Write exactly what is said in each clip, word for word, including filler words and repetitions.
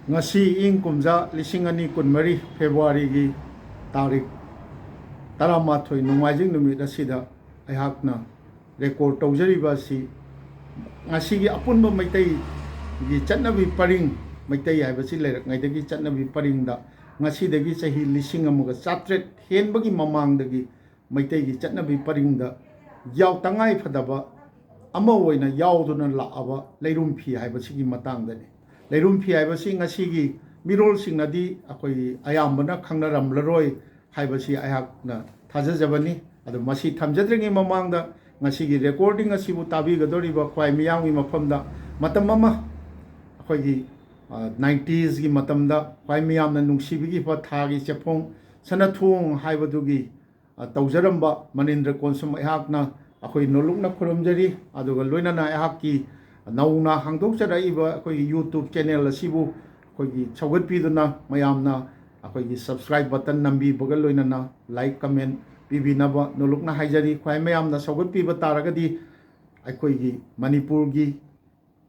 ꯉꯁꯤ ꯏꯪ ꯀꯨꯝꯖꯥ ꯂꯤꯁꯤꯡ ꯑꯅꯤ ꯀꯨꯟꯃꯔꯤ ꯐꯦꯕ꯭ꯔꯨꯋꯥꯔꯤꯒꯤ ꯇꯥꯔꯤꯛ ꯇꯔꯥꯃꯥꯊꯣꯏ ꯅꯣꯡꯃꯥꯏꯖꯤꯡ ꯅꯨꯃꯤꯠ ꯑꯁꯤꯗ ꯑꯩꯍꯥꯛꯅ ꯔꯦꯀꯣꯔꯠ ꯇꯧꯖꯔꯤꯕ ꯑꯁꯤ ꯉꯁꯤꯒꯤ ꯑꯄꯨꯟꯕ ꯃꯩꯇꯩꯒꯤ ꯆꯠꯅꯕꯤ ꯄꯔꯤꯡ, ꯃꯩꯇꯩ ꯍꯥꯏꯕꯁꯤ ꯂꯩꯔꯛꯉꯩꯗꯒꯤ ꯆꯠꯅꯕꯤ ꯄꯔꯤꯡꯗ ꯉꯁꯤꯗꯒꯤ ꯆꯍꯤ ꯂꯤꯁꯤꯡ ꯑꯃꯒ ꯆꯥꯇ꯭ꯔꯦꯠ ꯍꯦꯟꯕꯒꯤ ꯃꯃꯥꯡꯗꯒꯤ ꯃꯩꯇꯩꯒꯤ ꯆꯠꯅꯕꯤ ꯄꯔꯤꯡꯗ ꯌꯥꯎ-, ꯇꯉꯥꯏ ꯐꯗꯕ ꯑꯃ ꯑꯣꯏꯅ ꯌꯥꯎꯗꯨꯅ ꯂꯥꯛꯑꯕ ꯂꯩꯔꯨꯝ ꯐꯤ ꯍꯥꯏꯕꯁꯤꯒꯤ ꯃꯇꯥꯡꯗꯅꯤ꯫ ꯂꯩꯔꯨꯝ ꯐꯤ ꯍꯥꯏꯕꯁꯤ ꯉꯁꯤꯒꯤ ꯃꯤꯔꯣꯜꯁꯤꯡꯅꯗꯤ ꯑꯩꯈꯣꯏꯒꯤ ꯑꯌꯥꯝꯕꯅ ꯈꯪꯅꯔꯝꯂꯔꯣꯏ ꯍꯥꯏꯕꯁꯤ ꯑꯩꯍꯥꯛꯅ ꯊꯥꯖꯖꯕꯅꯤ꯫ ꯑꯗꯣ ꯃꯁꯤ ꯊꯝꯖꯗ꯭ꯔꯤꯉꯩ ꯃꯃꯥꯡꯗ ꯉꯁꯤꯒꯤ ꯔꯦꯀꯣꯔꯗꯤꯡ ꯑꯁꯤꯕꯨ ꯇꯥꯕꯤꯒꯗꯧꯔꯤꯕ ꯈ꯭ꯋꯥꯏ ꯃꯤꯌꯥꯝꯒꯤ ꯃꯐꯝꯗ ꯃꯇꯝ ꯑꯃ ꯑꯩꯈꯣꯏꯒꯤ, ꯑ, ꯅꯥꯏꯟꯇꯤꯁꯀꯤ ꯃꯇꯝꯗ ꯈ꯭ꯋꯥꯏ ꯃꯤꯌꯥꯝꯅ ꯅꯨꯡꯁꯤꯕꯤꯈꯤꯕ ꯊꯥꯒꯤ ꯆꯦꯐꯣꯡ ꯁꯅꯥꯊꯣꯡ ꯍꯥꯏꯕꯗꯨꯒꯤ, ꯑ, ꯇꯧꯖꯔꯝꯕ ꯃꯅꯤꯟꯗ꯭ꯔ ꯀꯣꯟꯁꯨꯝ ꯑꯩꯍꯥꯛꯅ ꯑꯩꯈꯣꯏ ꯅꯣꯂꯨꯛꯅ ꯈꯨꯔꯨꯝꯖꯔꯤ꯫ ꯑꯗꯨꯒ ꯂꯣꯏꯅꯅ ꯑꯩꯍꯥꯛꯀꯤ ꯅꯧꯅ ꯍꯥꯡꯗꯣꯛꯆꯔꯛꯏꯕ ꯑꯩꯈꯣꯏꯒꯤ YouTube ꯆꯦꯅꯦꯜ ꯑꯁꯤꯕꯨ ꯑꯩꯈꯣꯏꯒꯤ ꯁꯧꯒꯠꯄꯤꯗꯨꯅ ꯃꯌꯥꯝꯅ ꯑꯩꯈꯣꯏꯒꯤ subscribe button ꯅꯝꯕꯤꯕꯒ ꯂꯣꯏꯅꯅ like, comment ꯄꯤꯕꯤꯅꯕ ꯅꯣꯂꯨꯛꯅ ꯍꯥꯏꯖꯔꯤ꯫ ꯈ꯭ꯋꯥꯏ ꯃꯌꯥꯝꯅ ꯁꯧꯒꯠꯄꯤꯕ ꯇꯥꯔꯒꯗꯤ ꯑꯩꯈꯣꯏꯒꯤ ꯃꯅꯤꯄꯨꯔꯒꯤ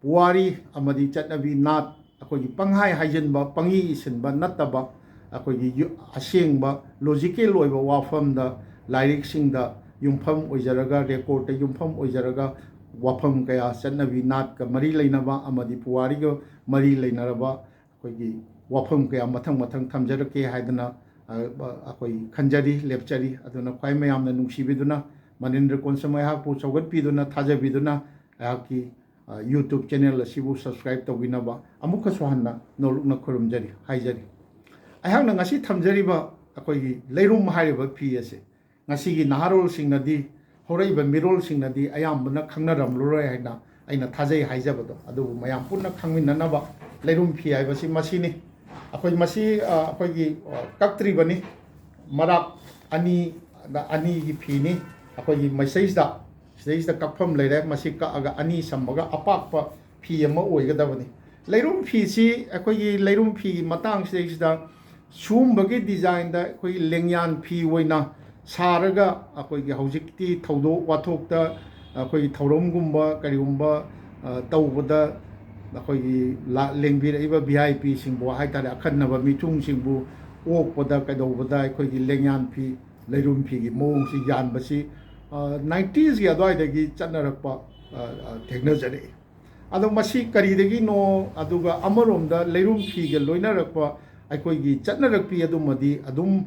ꯄꯨꯋꯥꯔꯤ ꯑꯃꯗꯤ ꯆꯠꯅꯕꯤ ꯅꯥꯠ, ꯑꯩꯈꯣꯏꯒꯤ ꯄꯪꯍꯥꯏ ꯍꯥꯏꯖꯤꯟꯕ, ꯄꯪꯏ ꯏꯁꯤꯟꯕ ꯅꯠꯇꯕ, ꯑꯩꯈꯣꯏꯒꯤ ꯌꯨ-, ꯑꯁꯦꯡꯕ logical ꯑꯣꯏꯕ ꯋꯥꯐꯝꯗ, ꯂꯥꯏꯔꯤꯛꯁꯤꯡꯗ ꯌꯨꯝꯐꯝ ꯑꯣꯏꯖꯔꯒ, ꯔꯦꯀꯣꯔꯠꯇ ꯌꯨꯝꯐꯝ ꯑꯣꯏꯖꯔꯒ, ꯋꯥꯐꯝ ꯀꯌꯥ, ꯆꯠꯅꯕꯤ ꯅꯥꯠꯀ ꯃꯔꯤ ꯂꯩꯅꯕ ꯑꯃꯗꯤ ꯄꯨꯋꯥꯔꯤꯒ ꯃꯔꯤ ꯂꯩꯅꯔꯕ ꯑꯩꯈꯣꯏꯒꯤ ꯋꯥꯐꯝ ꯀꯌꯥ ꯃꯊꯪ ꯃꯊꯪ ꯊꯝꯖꯔꯛꯀꯦ ꯍꯥꯏꯗꯅ, ꯑ, ꯑꯩꯈꯣꯏ ꯈꯟꯖꯔꯤ, ꯂꯦꯞꯆꯔꯤ꯫ ꯑꯗꯨꯅ ꯈ꯭ꯋꯥꯏ ꯃꯌꯥꯝꯅ ꯅꯨꯡꯁꯤꯕꯤꯗꯨꯅ, ꯃꯅꯤꯟꯗ꯭ꯔ ꯀꯣꯟꯁꯝ ꯑꯩꯍꯥꯛꯄꯨ ꯁꯧꯒꯠꯄꯤꯗꯨꯅ, ꯊꯥꯖꯕꯤꯗꯨꯅ ꯑꯩꯍꯥꯛꯀꯤ, ꯑ, YouTube ꯆꯦꯅꯦꯜ ꯑꯁꯤꯕꯨ subscribe ꯇꯧꯕꯤꯅꯕ ꯑꯃꯨꯛꯀꯁꯨ ꯍꯟꯅ ꯅꯣꯂꯨꯛꯅ ꯈꯨꯔꯨꯝꯖꯔꯤ, ꯍꯥꯏꯖꯔꯤ꯫ ꯑꯩꯍꯥꯛꯅ ꯉꯁꯤ ꯊꯝꯖꯔꯤꯕ ꯑꯩꯈꯣꯏꯒꯤ ꯂꯩꯔꯨꯝ ꯍꯥꯏꯔꯤꯕ ꯐꯤ ꯑꯁꯤ ꯉꯁꯤꯒꯤ ꯅꯍꯥꯔꯣꯜꯁꯤꯡꯅꯗꯤ, ꯍꯧꯔꯛꯏꯕ ꯃꯤꯔꯣꯜꯁꯤꯡꯅꯗꯤ ꯑꯌꯥꯝꯕꯅ ꯈꯪꯅꯔꯝꯂꯔꯣꯏ ꯍꯥꯏꯅ ꯑꯩꯅ ꯊꯥꯖꯩ ꯍꯥꯏꯖꯕꯗꯣ, ꯑꯗꯨꯕꯨ ꯃꯌꯥꯝ ꯄꯨꯟꯅ ꯈꯪꯃꯤꯟꯅꯅꯕ ꯂꯩꯔꯨꯝ ꯐꯤ ꯍꯥꯏꯕꯁꯤ ꯃꯁꯤꯅꯤ꯫ ꯑꯩꯈꯣꯏ ꯃꯁꯤ, ꯑ, ꯑꯩꯈꯣꯏꯒꯤ, ꯑ, ꯀꯛꯇ꯭ꯔꯤꯕꯅꯤ꯫ ꯃꯔꯥꯛ ꯑꯅꯤ, ꯑꯅꯤꯒꯤ ꯐꯤꯅꯤ꯫ ꯑꯩꯈꯣꯏꯒꯤ ꯃꯁꯤꯗꯩꯁꯤꯗ, ꯁꯤꯗꯩꯁꯤꯗ ꯀꯛꯐꯝ ꯂꯩꯔꯦ꯫ ꯃꯁꯤ ꯀꯛꯑꯒ ꯑꯅꯤ ꯁꯝꯃꯒ ꯑꯄꯥꯛꯄ ꯐꯤ ꯑꯃ ꯑꯣꯏꯒꯗꯕꯅꯤ꯫ ꯂꯩꯔꯨꯝ ꯐꯤꯁꯤ, ꯑꯩꯈꯣꯏꯒꯤ ꯂꯩꯔꯨꯝ ꯐꯤꯒꯤ ꯃꯇꯥꯡꯁꯤꯗꯩꯁꯤꯗ ꯁꯤꯒꯨꯝꯕꯒꯤ ꯗꯤꯖꯥꯏꯟꯗ ꯑꯩꯈꯣꯏꯒꯤ ꯂꯦꯡꯌꯥꯟ ꯐꯤ ꯑꯣꯏꯅ ꯁꯥꯔꯒ, ꯑꯩꯈꯣꯏꯒꯤ ꯍꯧꯖꯤꯛꯇꯤ ꯊꯧꯗꯣꯛ ꯋꯥꯊꯣꯛꯇ, ꯑꯩꯈꯣꯏꯒꯤ ꯊꯧꯔꯝꯒꯨꯝꯕ ꯀꯔꯤꯒꯨꯝꯕ, ꯑ, ꯇꯧꯕꯗ ꯑꯩꯈꯣꯏꯒꯤ ꯂꯥ-, ꯂꯦꯡꯕꯤꯔꯛꯏꯕ ꯚꯤ ꯑꯥꯏ ꯄꯤꯁꯤꯡꯕꯨ ꯍꯥꯏ ꯇꯥꯔꯦ, ꯑꯈꯟꯅꯕ ꯃꯤꯊꯨꯡꯁꯤꯡꯕꯨ ꯑꯣꯛꯄꯗ ꯀꯩꯗꯧꯕꯗ ꯑꯩꯈꯣꯏꯒꯤ ꯂꯦꯡꯌꯥꯟ ꯐꯤ, ꯂꯩꯔꯨꯝ ꯐꯤꯒꯤ ꯃꯑꯣꯡꯁꯤ ꯌꯥꯟꯕꯁꯤ, ꯑ, ꯅꯥꯏꯟꯇꯤꯁꯀꯤ ꯑꯗꯨꯋꯥꯏꯗꯒꯤ ꯆꯠꯅꯔꯛꯄ, ꯑ, ꯑ, ꯊꯦꯡꯅꯖꯔꯛꯏ꯫ ꯑꯗꯣ ꯃꯁꯤ ꯀꯔꯤꯗꯒꯤꯅꯣ? ꯑꯗꯨꯒ ꯑꯃꯔꯣꯝꯗ ꯂꯩꯔꯨꯝ ꯐꯤꯒ ꯂꯣꯏꯅꯔꯛꯄ ꯑꯩꯈꯣꯏꯒꯤ ꯆꯠꯅꯔꯛꯄꯤ ꯑꯗꯨꯃꯗꯤ ꯑꯗꯨꯝ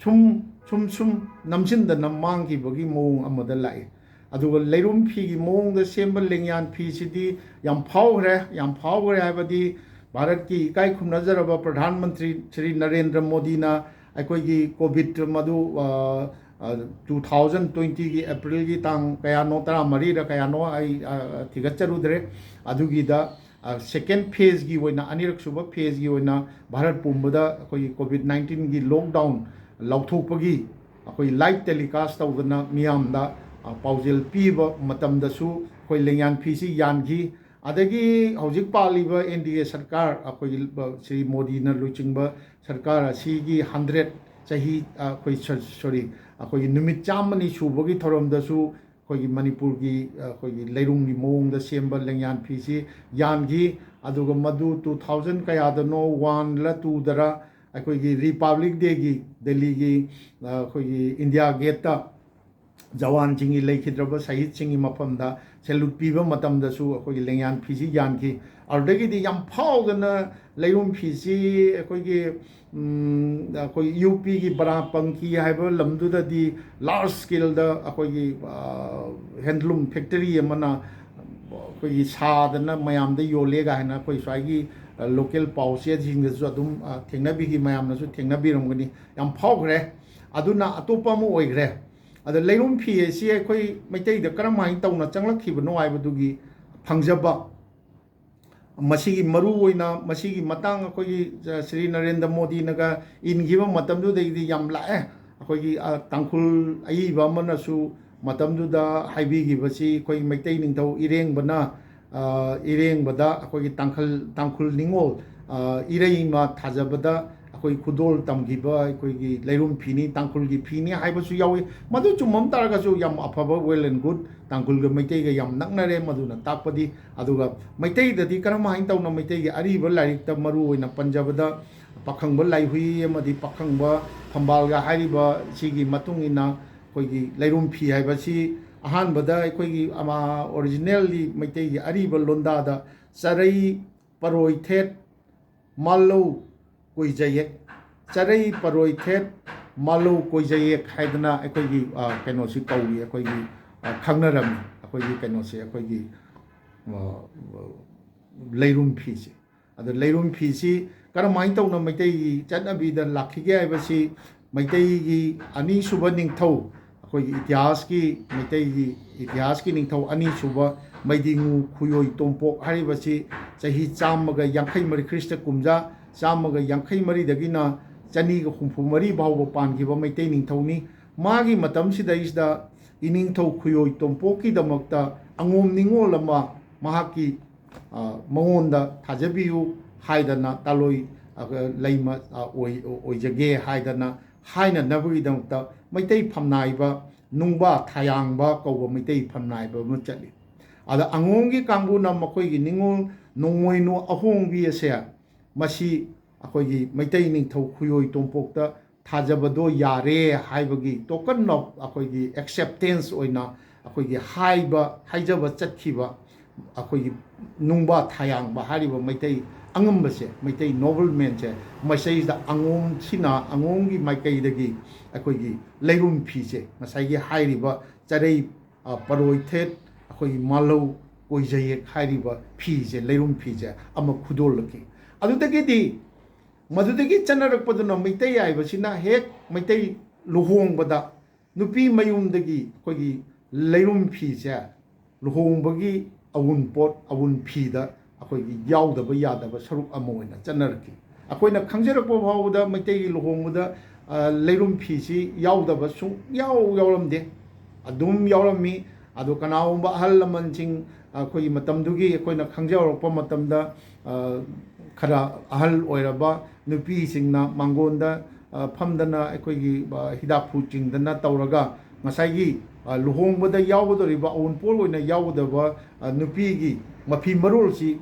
ꯁꯨꯝ, ꯁꯨꯝ, ꯁꯨꯝ ꯅꯝꯁꯤꯟꯗꯅ ꯃꯥꯡꯈꯤꯕꯒꯤ ꯃꯑꯣꯡ ꯑꯃꯗ ꯂꯥꯛꯏ꯫ ꯑꯗꯨꯒ ꯂꯩꯔꯨꯝ ꯐꯤꯒꯤ ꯃꯑꯣꯡꯗ ꯁꯦꯝꯕ ꯂꯦꯡꯌꯥꯟ ꯐꯤꯁꯤꯗꯤ ꯌꯥꯝ ꯐꯥꯎꯈ꯭ꯔꯦ, ꯌꯥꯝ ꯐꯥꯎꯈ꯭ꯔꯦ ꯍꯥꯏꯕꯗꯤ ꯚꯥꯔꯠꯀꯤ ꯏꯀꯥꯏ ꯈꯨꯝꯅꯖꯔꯕ ꯄ꯭ꯔꯙꯥꯟ ꯃꯟꯇ꯭ꯔꯤ ꯁ꯭ꯔꯤ ꯅꯔꯦꯟꯗ꯭ꯔ ꯃꯣꯗꯤꯅ ꯑꯩꯈꯣꯏꯒꯤ ꯀꯣꯚꯤꯗ ꯃꯗꯨ, ꯑ, ꯑ, ꯇꯨ ꯊꯥꯎꯖꯟ ꯇ꯭ꯋꯦꯟꯇꯤꯒꯤ ꯑꯦꯄ꯭ꯔꯤꯜꯒꯤ ꯇꯥꯡ ꯀꯌꯥꯅꯣ, ꯇꯔꯥꯃꯔꯤꯔ ꯀꯌꯥꯅꯣ, ꯑꯩ, ꯑ, ꯊꯤꯒꯠꯆꯔꯨꯗ꯭ꯔꯦ꯫ ꯑꯗꯨꯒꯤꯗ, ꯑ, ꯁꯦꯀꯦꯟ ꯐꯦꯖꯀꯤ ꯑꯣꯏꯅ, ꯑꯅꯤꯔꯛ ꯁꯨꯕ ꯐꯦꯖꯀꯤ ꯑꯣꯏꯅ ꯚꯥꯔꯠ ꯄꯨꯝꯕꯗ ꯑꯩꯈꯣꯏꯒꯤ ꯀꯣꯚꯤꯗ ꯅꯥꯏꯟꯇꯤꯟꯒꯤ ꯂꯣꯛꯗꯥꯎꯟ ꯂꯥꯎꯊꯣꯛꯄꯒꯤ ꯑꯩꯈꯣꯏ ꯂꯥꯏꯚ ꯇꯦꯂꯤꯀꯥꯁ ꯇꯧꯗꯅ ꯃꯤꯌꯥꯝꯗ, ꯑ, ꯄꯥꯎꯖꯦꯜ ꯄꯤꯕ ꯃꯇꯝꯗꯁꯨ ꯑꯩꯈꯣꯏ ꯂꯦꯡꯌꯥꯟ ꯐꯤꯁꯤ ꯌꯥꯟꯈꯤ꯫ ꯑꯗꯒꯤ ꯍꯧꯖꯤꯛ ꯄꯥꯜꯂꯤꯕ ꯑꯦꯟ ꯗꯤ ꯑꯦ ꯁꯔꯀꯥꯔ, ꯑꯩꯈꯣꯏꯒꯤ, ꯑ, ꯁ꯭ꯔꯤ ꯃꯣꯗꯤꯅ ꯂꯨꯆꯤꯡꯕ ꯁꯔꯀꯥꯔ ꯑꯁꯤꯒꯤ ꯍꯟꯗ꯭ꯔꯦꯠ ꯆꯍꯤ, ꯑ, ꯑꯩꯈꯣꯏ, ꯁ-, ꯁꯣꯔꯤ, ꯑꯩꯈꯣꯏꯒꯤ ꯅꯨꯃꯤꯠ ꯆꯥꯝꯃꯅꯤ ꯁꯨꯕꯒꯤ ꯊꯧꯔꯝꯗꯁꯨ ꯑꯩꯈꯣꯏꯒꯤ ꯃꯅꯤꯄꯨꯔꯒꯤ, ꯑ, ꯑꯩꯈꯣꯏꯒꯤ ꯂꯩꯔꯨꯝꯒꯤ ꯃꯑꯣꯡꯗ ꯁꯦꯝꯕ ꯂꯦꯡꯌꯥꯟ ꯐꯤꯁꯤ ꯌꯥꯟꯈꯤ꯫ ꯑꯗꯨꯒ ꯃꯗꯨ ꯇꯨ ꯊꯥꯎꯖꯟ ꯀꯌꯥꯗꯅꯣ, ꯋꯥꯟꯂ ꯇꯨꯗꯔ, ꯑꯩꯈꯣꯏꯒꯤ ꯔꯤꯄꯥꯕ꯭ꯂꯤꯛ ꯗꯦꯒꯤ ꯗꯦꯜꯂꯤꯒꯤ, ꯑ, ꯑꯩꯈꯣꯏꯒꯤ ꯏꯟꯗꯤꯌꯥ ꯒꯦꯠꯇ ꯖꯋꯥꯟꯁꯤꯡꯒꯤ, ꯂꯩꯈꯤꯗ꯭ꯔꯕ ꯁꯍꯤꯗꯁꯤꯡꯒꯤ ꯃꯐꯝꯗ ꯁꯦꯂꯨꯠ ꯄꯤꯕ ꯃꯇꯝꯗꯁꯨ ꯑꯩꯈꯣꯏꯒꯤ ꯂꯦꯡꯌꯥꯟ ꯐꯤꯁꯤ ꯌꯥꯟꯈꯤ꯫ ꯑꯗꯨꯗꯒꯤꯗꯤ ꯌꯥꯝ ꯐꯥꯎꯗꯅ ꯂꯩꯔꯨꯝ ꯐꯤꯁꯤ ꯑꯩꯈꯣꯏꯒꯤ, ꯎꯝ, ꯑꯩꯈꯣꯏ ꯌꯨ ꯄꯤꯒꯤ ꯕꯔꯥꯄꯪꯀꯤ ꯍꯥꯏꯕ ꯂꯝꯗꯨꯗꯗꯤ ꯂꯥꯔꯖ ꯁ꯭ꯀꯦꯜꯗ ꯑꯩꯈꯣꯏꯒꯤ, ꯑ, ꯍꯦꯟꯗꯂꯨꯝ ꯐꯦꯛꯇꯔꯤ ꯑꯃꯅ ꯑꯩꯈꯣꯏꯒꯤ ꯁꯥꯗꯅ ꯃꯌꯥꯝꯗ ꯌꯣꯜꯂꯦ ꯀꯥꯏꯅ ꯑꯩꯈꯣꯏ ꯁ꯭ꯋꯥꯏꯒꯤ, ꯑ, ꯂꯣꯀꯦꯜ ꯄꯥꯎꯆꯦꯁꯤꯡꯗꯁꯨ ꯑꯗꯨꯝ, ꯑ, ꯊꯦꯡꯅꯕꯤꯈꯤ, ꯃꯌꯥꯝꯅꯁꯨ ꯊꯦꯡꯅꯕꯤꯔꯝꯒꯅꯤ꯫ ꯌꯥꯝ ꯐꯥꯎꯈ꯭ꯔꯦ꯫ ꯑꯗꯨꯅ ꯑꯇꯣꯞꯄ ꯑꯃ ꯑꯣꯏꯈ꯭ꯔꯦ꯫ ꯑꯗ ꯂꯩꯔꯨꯝ ꯐꯤ ꯑꯁꯤ ꯑꯩꯈꯣꯏ ꯃꯩꯇꯩꯗ ꯀꯔꯝꯍꯥꯏꯅ ꯇꯧꯅ ꯆꯪꯂꯛꯈꯤꯕꯅꯣ ꯍꯥꯏꯕꯗꯨꯒꯤ ꯐꯪꯖꯕ, ꯃꯁꯤꯒꯤ ꯃꯔꯨ ꯑꯣꯏꯅ ꯃꯁꯤꯒꯤ ꯃꯇꯥꯡ ꯑꯩꯈꯣꯏꯒꯤ, ꯑ, ꯁ꯭ꯔꯤ ꯅꯔꯦꯟꯗ꯭ꯔ ꯃꯣꯗꯤꯅꯒ ꯏꯟꯈꯤꯕ ꯃꯇꯝꯗꯨꯗꯒꯤꯗꯤ ꯌꯥꯝ ꯂꯥꯛꯑꯦ꯫ ꯑꯩꯈꯣꯏꯒꯤ, ꯑ, ꯇꯥꯡꯈꯨꯜ ꯑꯏꯕ ꯑꯃꯅꯁꯨ ꯃꯇꯝꯗꯨꯗ ꯍꯥꯏꯕꯤꯈꯤꯕꯁꯤ ꯑꯩꯈꯣꯏ ꯃꯩꯇꯩ ꯅꯤꯡꯊꯧ ꯏꯔꯦꯡꯕꯅ, ꯑ, ꯏꯔꯦꯡꯕꯗ ꯑꯩꯈꯣꯏꯒꯤ ꯇꯥꯡꯈꯜ-, ꯇꯥꯡꯈꯨꯜ ꯅꯤꯉꯣꯜ, ꯑ, ꯏꯔꯩꯃ ꯊꯥꯖꯕꯗ ꯑꯩꯈꯣꯏ ꯈꯨꯗꯣꯜ ꯇꯝꯈꯤꯕ ꯑꯩꯈꯣꯏꯒꯤ ꯂꯩꯔꯨꯝ ꯐꯤꯅꯤ, ꯇꯥꯡꯈꯨꯜꯒꯤ ꯐꯤꯅꯤ ꯍꯥꯏꯕꯁꯨ ꯌꯥꯎꯏ꯫ ꯃꯗꯨ ꯆꯨꯝꯃꯝ ꯇꯥꯔꯒꯁꯨ ꯌꯥꯝ ꯑꯐꯕ, well and good, ꯇꯥꯡꯈꯨꯜꯒ ꯃꯩꯇꯩꯒ ꯌꯥꯝ ꯅꯛꯅꯔꯦ꯫ ꯃꯗꯨꯅ ꯇꯥꯛꯄꯗꯤ, ꯑꯗꯨꯒ ꯃꯩꯇꯩꯗꯗꯤ ꯀꯔꯝꯍꯥꯏꯅ ꯇꯧꯅ ꯃꯩꯇꯩꯒꯤ ꯑꯔꯤꯕ ꯂꯥꯏꯔꯤꯛꯇ ꯃꯔꯨ ꯑꯣꯏꯅ ꯄꯟꯖꯕꯗ, ꯄꯥꯈꯪꯕ ꯂꯥꯏꯍꯨꯏ ꯑꯃꯗꯤ ꯄꯥꯈꯪꯕ ꯐꯝꯕꯥꯜꯒ ꯍꯥꯏꯔꯤꯕ ꯁꯤꯒꯤ ꯃꯇꯨꯡ ꯏꯟꯅ ꯑꯩꯈꯣꯏꯒꯤ ꯂꯩꯔꯨꯝ ꯐꯤ ꯍꯥꯏꯕꯁꯤ ꯑꯍꯥꯟꯕꯗ ꯑꯩꯈꯣꯏꯒꯤ ꯑꯃ-, originally ꯃꯩꯇꯩꯒꯤ ꯑꯔꯤꯕ ꯂꯣꯟꯗꯥꯗ ꯆꯔꯩ ꯄꯔꯣꯏꯊꯦꯠ ꯃꯥꯂꯧ ꯀꯣꯏꯖꯌꯦꯛ, ꯆꯔꯩ ꯄꯔꯣꯏꯊꯦꯠ ꯃꯥꯂꯧ ꯀꯣꯏꯖꯌꯦꯛ ꯍꯥꯏꯗꯅ ꯑꯩꯈꯣꯏꯒꯤ, ꯑ, ꯀꯩꯅꯣꯁꯤ ꯀꯧꯏ, ꯑꯩꯈꯣꯏꯒꯤ, ꯑ, ꯈꯪꯅꯔꯝꯃꯤ꯫ ꯑꯩꯈꯣꯏꯒꯤ ꯀꯩꯅꯣꯁꯦ ꯑꯩꯈꯣꯏꯒꯤ, ꯑ, ꯂꯩꯔꯨꯝ ꯐꯤꯁꯦ꯫ ꯑꯗꯣ ꯂꯩꯔꯨꯝ ꯐꯤꯁꯤ ꯀꯔꯝꯍꯥꯏꯅ ꯇꯧꯅ ꯃꯩꯇꯩꯒꯤ ꯆꯠꯅꯕꯤꯗ ꯂꯥꯛꯈꯤꯒꯦ ꯍꯥꯏꯕꯁꯤ ꯃꯩꯇꯩꯒꯤ ꯑꯅꯤꯁꯨꯕ ꯅꯤꯡꯊꯧ, ꯑꯩꯈꯣꯏꯒꯤ ꯏꯇꯤꯍꯥꯁꯀꯤ, ꯃꯩꯇꯩꯒꯤ ꯏꯇꯤꯍꯥꯁꯀꯤ ꯅꯤꯡꯊꯧ ꯑꯅꯤꯁꯨꯕ ꯃꯩꯗꯤꯉꯨ ꯈꯨꯌꯣꯏ ꯇꯣꯝꯄꯣꯛ ꯍꯥꯏꯔꯤꯕꯁꯤ ꯆꯍꯤ ꯆꯥꯝꯃꯒ ꯌꯥꯡꯈꯩ ꯃꯔꯤ, ꯈ꯭ꯔꯤꯁꯇ ꯀꯨꯝꯖꯥ ꯆꯥꯝꯃꯒ ꯌꯥꯡꯈꯩ ꯃꯔꯤꯗꯒꯤꯅ ꯆꯅꯤꯒ ꯍꯨꯝꯐꯨ ꯃꯔꯤ ꯐꯥꯎꯕ ꯄꯥꯟꯈꯤꯕ ꯃꯩꯇꯩ ꯅꯤꯡꯊꯧꯅꯤ꯫ ꯃꯥꯒꯤ ꯃꯇꯝꯁꯤꯗꯩꯁꯤꯗ ꯏꯅꯤꯡꯊꯧ ꯈꯨꯌꯣꯏ ꯇꯣꯝꯄꯣꯛꯀꯤꯗꯃꯛꯇ ꯑꯉꯣꯝ ꯅꯤꯉꯣꯜ ꯑꯃ ꯃꯍꯥꯛꯀꯤ, ꯑ, ꯃꯉꯣꯟꯗ ꯊꯥꯖꯕꯤꯌꯨ ꯍꯥꯏꯗꯅ, ꯇꯥꯂꯣꯏ, ꯑ, ꯂꯩꯃ, ꯑ, ꯑꯣꯏ-, ꯑꯣꯏꯖꯒꯦ ꯍꯥꯏꯗꯅ ꯍꯥꯏꯅꯅꯕꯒꯤꯗꯃꯛꯇ ꯃꯩꯇꯩ ꯐꯝꯅꯥꯏꯕ ꯅꯨꯡꯕꯥ ꯊꯥꯌꯥꯡꯕ ꯀꯧꯕ ꯃꯩꯇꯩ ꯐꯝꯅꯥꯏꯕ ꯑꯃ ꯆꯠꯂꯤ꯫ ꯑꯗ ꯑꯉꯣꯝꯒꯤ ꯀꯥꯡꯕꯨꯅ ꯃꯈꯣꯏꯒꯤ ꯅꯤꯉꯣꯜ ꯅꯣꯡꯃꯣꯏꯅꯨ ꯑꯍꯣꯡꯕꯤ ꯑꯁꯦ ꯃꯁꯤ ꯑꯩꯈꯣꯏꯒꯤ ꯃꯩꯇꯩ ꯅꯤꯡꯊꯧ ꯈꯨꯌꯣꯏ ꯇꯣꯝꯄꯣꯛꯇ ꯊꯥꯖꯕꯗꯣ ꯌꯥꯔꯦ ꯍꯥꯏꯕꯒꯤ token of ꯑꯩꯈꯣꯏꯒꯤ acceptance ꯑꯣꯏꯅ ꯑꯩꯈꯣꯏꯒꯤ ꯍꯥꯏꯕ, ꯍꯥꯏꯖꯕ ꯆꯠꯈꯤꯕ ꯑꯩꯈꯣꯏꯒꯤ ꯅꯨꯡꯕꯥ ꯊꯥꯌꯥꯡꯕ ꯍꯥꯏꯔꯤꯕ ꯃꯩꯇꯩ ꯑꯉꯝꯕꯁꯦ, ꯃꯩꯇꯩ noblemanꯁꯦ, ꯃꯁꯤꯗꯩꯁꯤꯗ ꯑꯉꯣꯝꯁꯤꯅ, ꯑꯉꯣꯝꯒꯤ ꯃꯥꯏꯀꯩꯗꯒꯤ ꯑꯩꯈꯣꯏꯒꯤ ꯂꯩꯔꯨꯝ ꯐꯤꯁꯦ, ꯉꯁꯥꯏꯒꯤ ꯍꯥꯏꯔꯤꯕ ꯆꯔꯩ, ꯑ, ꯄꯔꯣꯏꯊꯦꯠ, ꯑꯩꯈꯣꯏꯒꯤ ꯃꯥꯂꯧ ꯀꯣꯏꯖꯌꯦꯛ ꯍꯥꯏꯔꯤꯕ ꯐꯤꯁꯦ, ꯂꯩꯔꯨꯝ ꯐꯤꯁꯦ ꯑꯃ ꯈꯨꯗꯣꯜꯂꯛꯈꯤ꯫ ꯑꯗꯨꯗꯒꯤꯗꯤ, ꯃꯗꯨꯗꯒꯤ ꯆꯠꯅꯔꯛꯄꯗꯨꯅ ꯃꯩꯇꯩ ꯍꯥꯏꯕꯁꯤꯅ ꯍꯦꯛ ꯃꯩꯇꯩ ꯂꯨꯍꯣꯡꯕꯗ ꯅꯨꯄꯤ ꯃꯌꯨꯝꯗꯒꯤ ꯑꯩꯈꯣꯏꯒꯤ ꯂꯩꯔꯨꯝ ꯐꯤꯁꯦ ꯂꯨꯍꯣꯡꯕꯒꯤ ꯑꯎꯟꯄꯣꯠ, ꯑꯎꯟ ꯐꯤꯗ ꯑꯩꯈꯣꯏꯒꯤ ꯌꯥꯎꯗꯕ ꯌꯥꯗꯕ ꯁꯔꯨꯛ ꯑꯃ ꯑꯣꯏꯅ ꯆꯠꯅꯔꯛꯈꯤ꯫ ꯑꯩꯈꯣꯏꯅ ꯈꯪꯖꯔꯛꯄ ꯐꯥꯎꯕꯗ ꯃꯩꯇꯩꯒꯤ ꯂꯨꯍꯣꯡꯕꯗ, ꯑ, ꯂꯩꯔꯨꯝ ꯐꯤꯁꯤ ꯌꯥꯎꯗꯕ ꯁꯨꯡꯌꯥꯎ ꯌꯥꯎꯔꯝꯗꯦ, ꯑꯗꯨꯝ ꯌꯥꯎꯔꯝꯃꯤ꯫ ꯑꯗꯣ ꯀꯅꯥꯒꯨꯝꯕ ꯑꯍꯜ ꯂꯃꯟꯁꯤꯡ, ꯑꯩꯈꯣꯏꯒꯤ ꯃꯇꯝꯗꯨꯒꯤ ꯑꯩꯈꯣꯏꯅ ꯈꯪꯖꯍꯧꯔꯛꯄ ꯃꯇꯝꯗ, ꯑ, ꯈꯔ ꯑꯍꯜ ꯑꯣꯏꯔꯕ ꯅꯨꯄꯤꯁꯤꯡꯅ ꯃꯥꯡꯒꯣꯟꯗ, ꯑ, ꯐꯝꯗꯅ ꯑꯩꯈꯣꯏꯒꯤ, ꯑ, ꯍꯤꯗꯥꯛꯐꯨ ꯆꯤꯡꯗꯅ ꯇꯧꯔꯒ ꯉꯁꯥꯏꯒꯤ, ꯑ, ꯂꯨꯍꯣꯡꯕꯗ ꯌꯥꯎꯒꯗꯧꯔꯤꯕ ꯑꯎꯟꯄꯣꯠ ꯑꯣꯏꯅ ꯌꯥꯎꯒꯗꯕ, ꯑ, ꯅꯨꯄꯤꯒꯤ ꯃꯐꯤ ꯃꯔꯣꯜꯁꯤ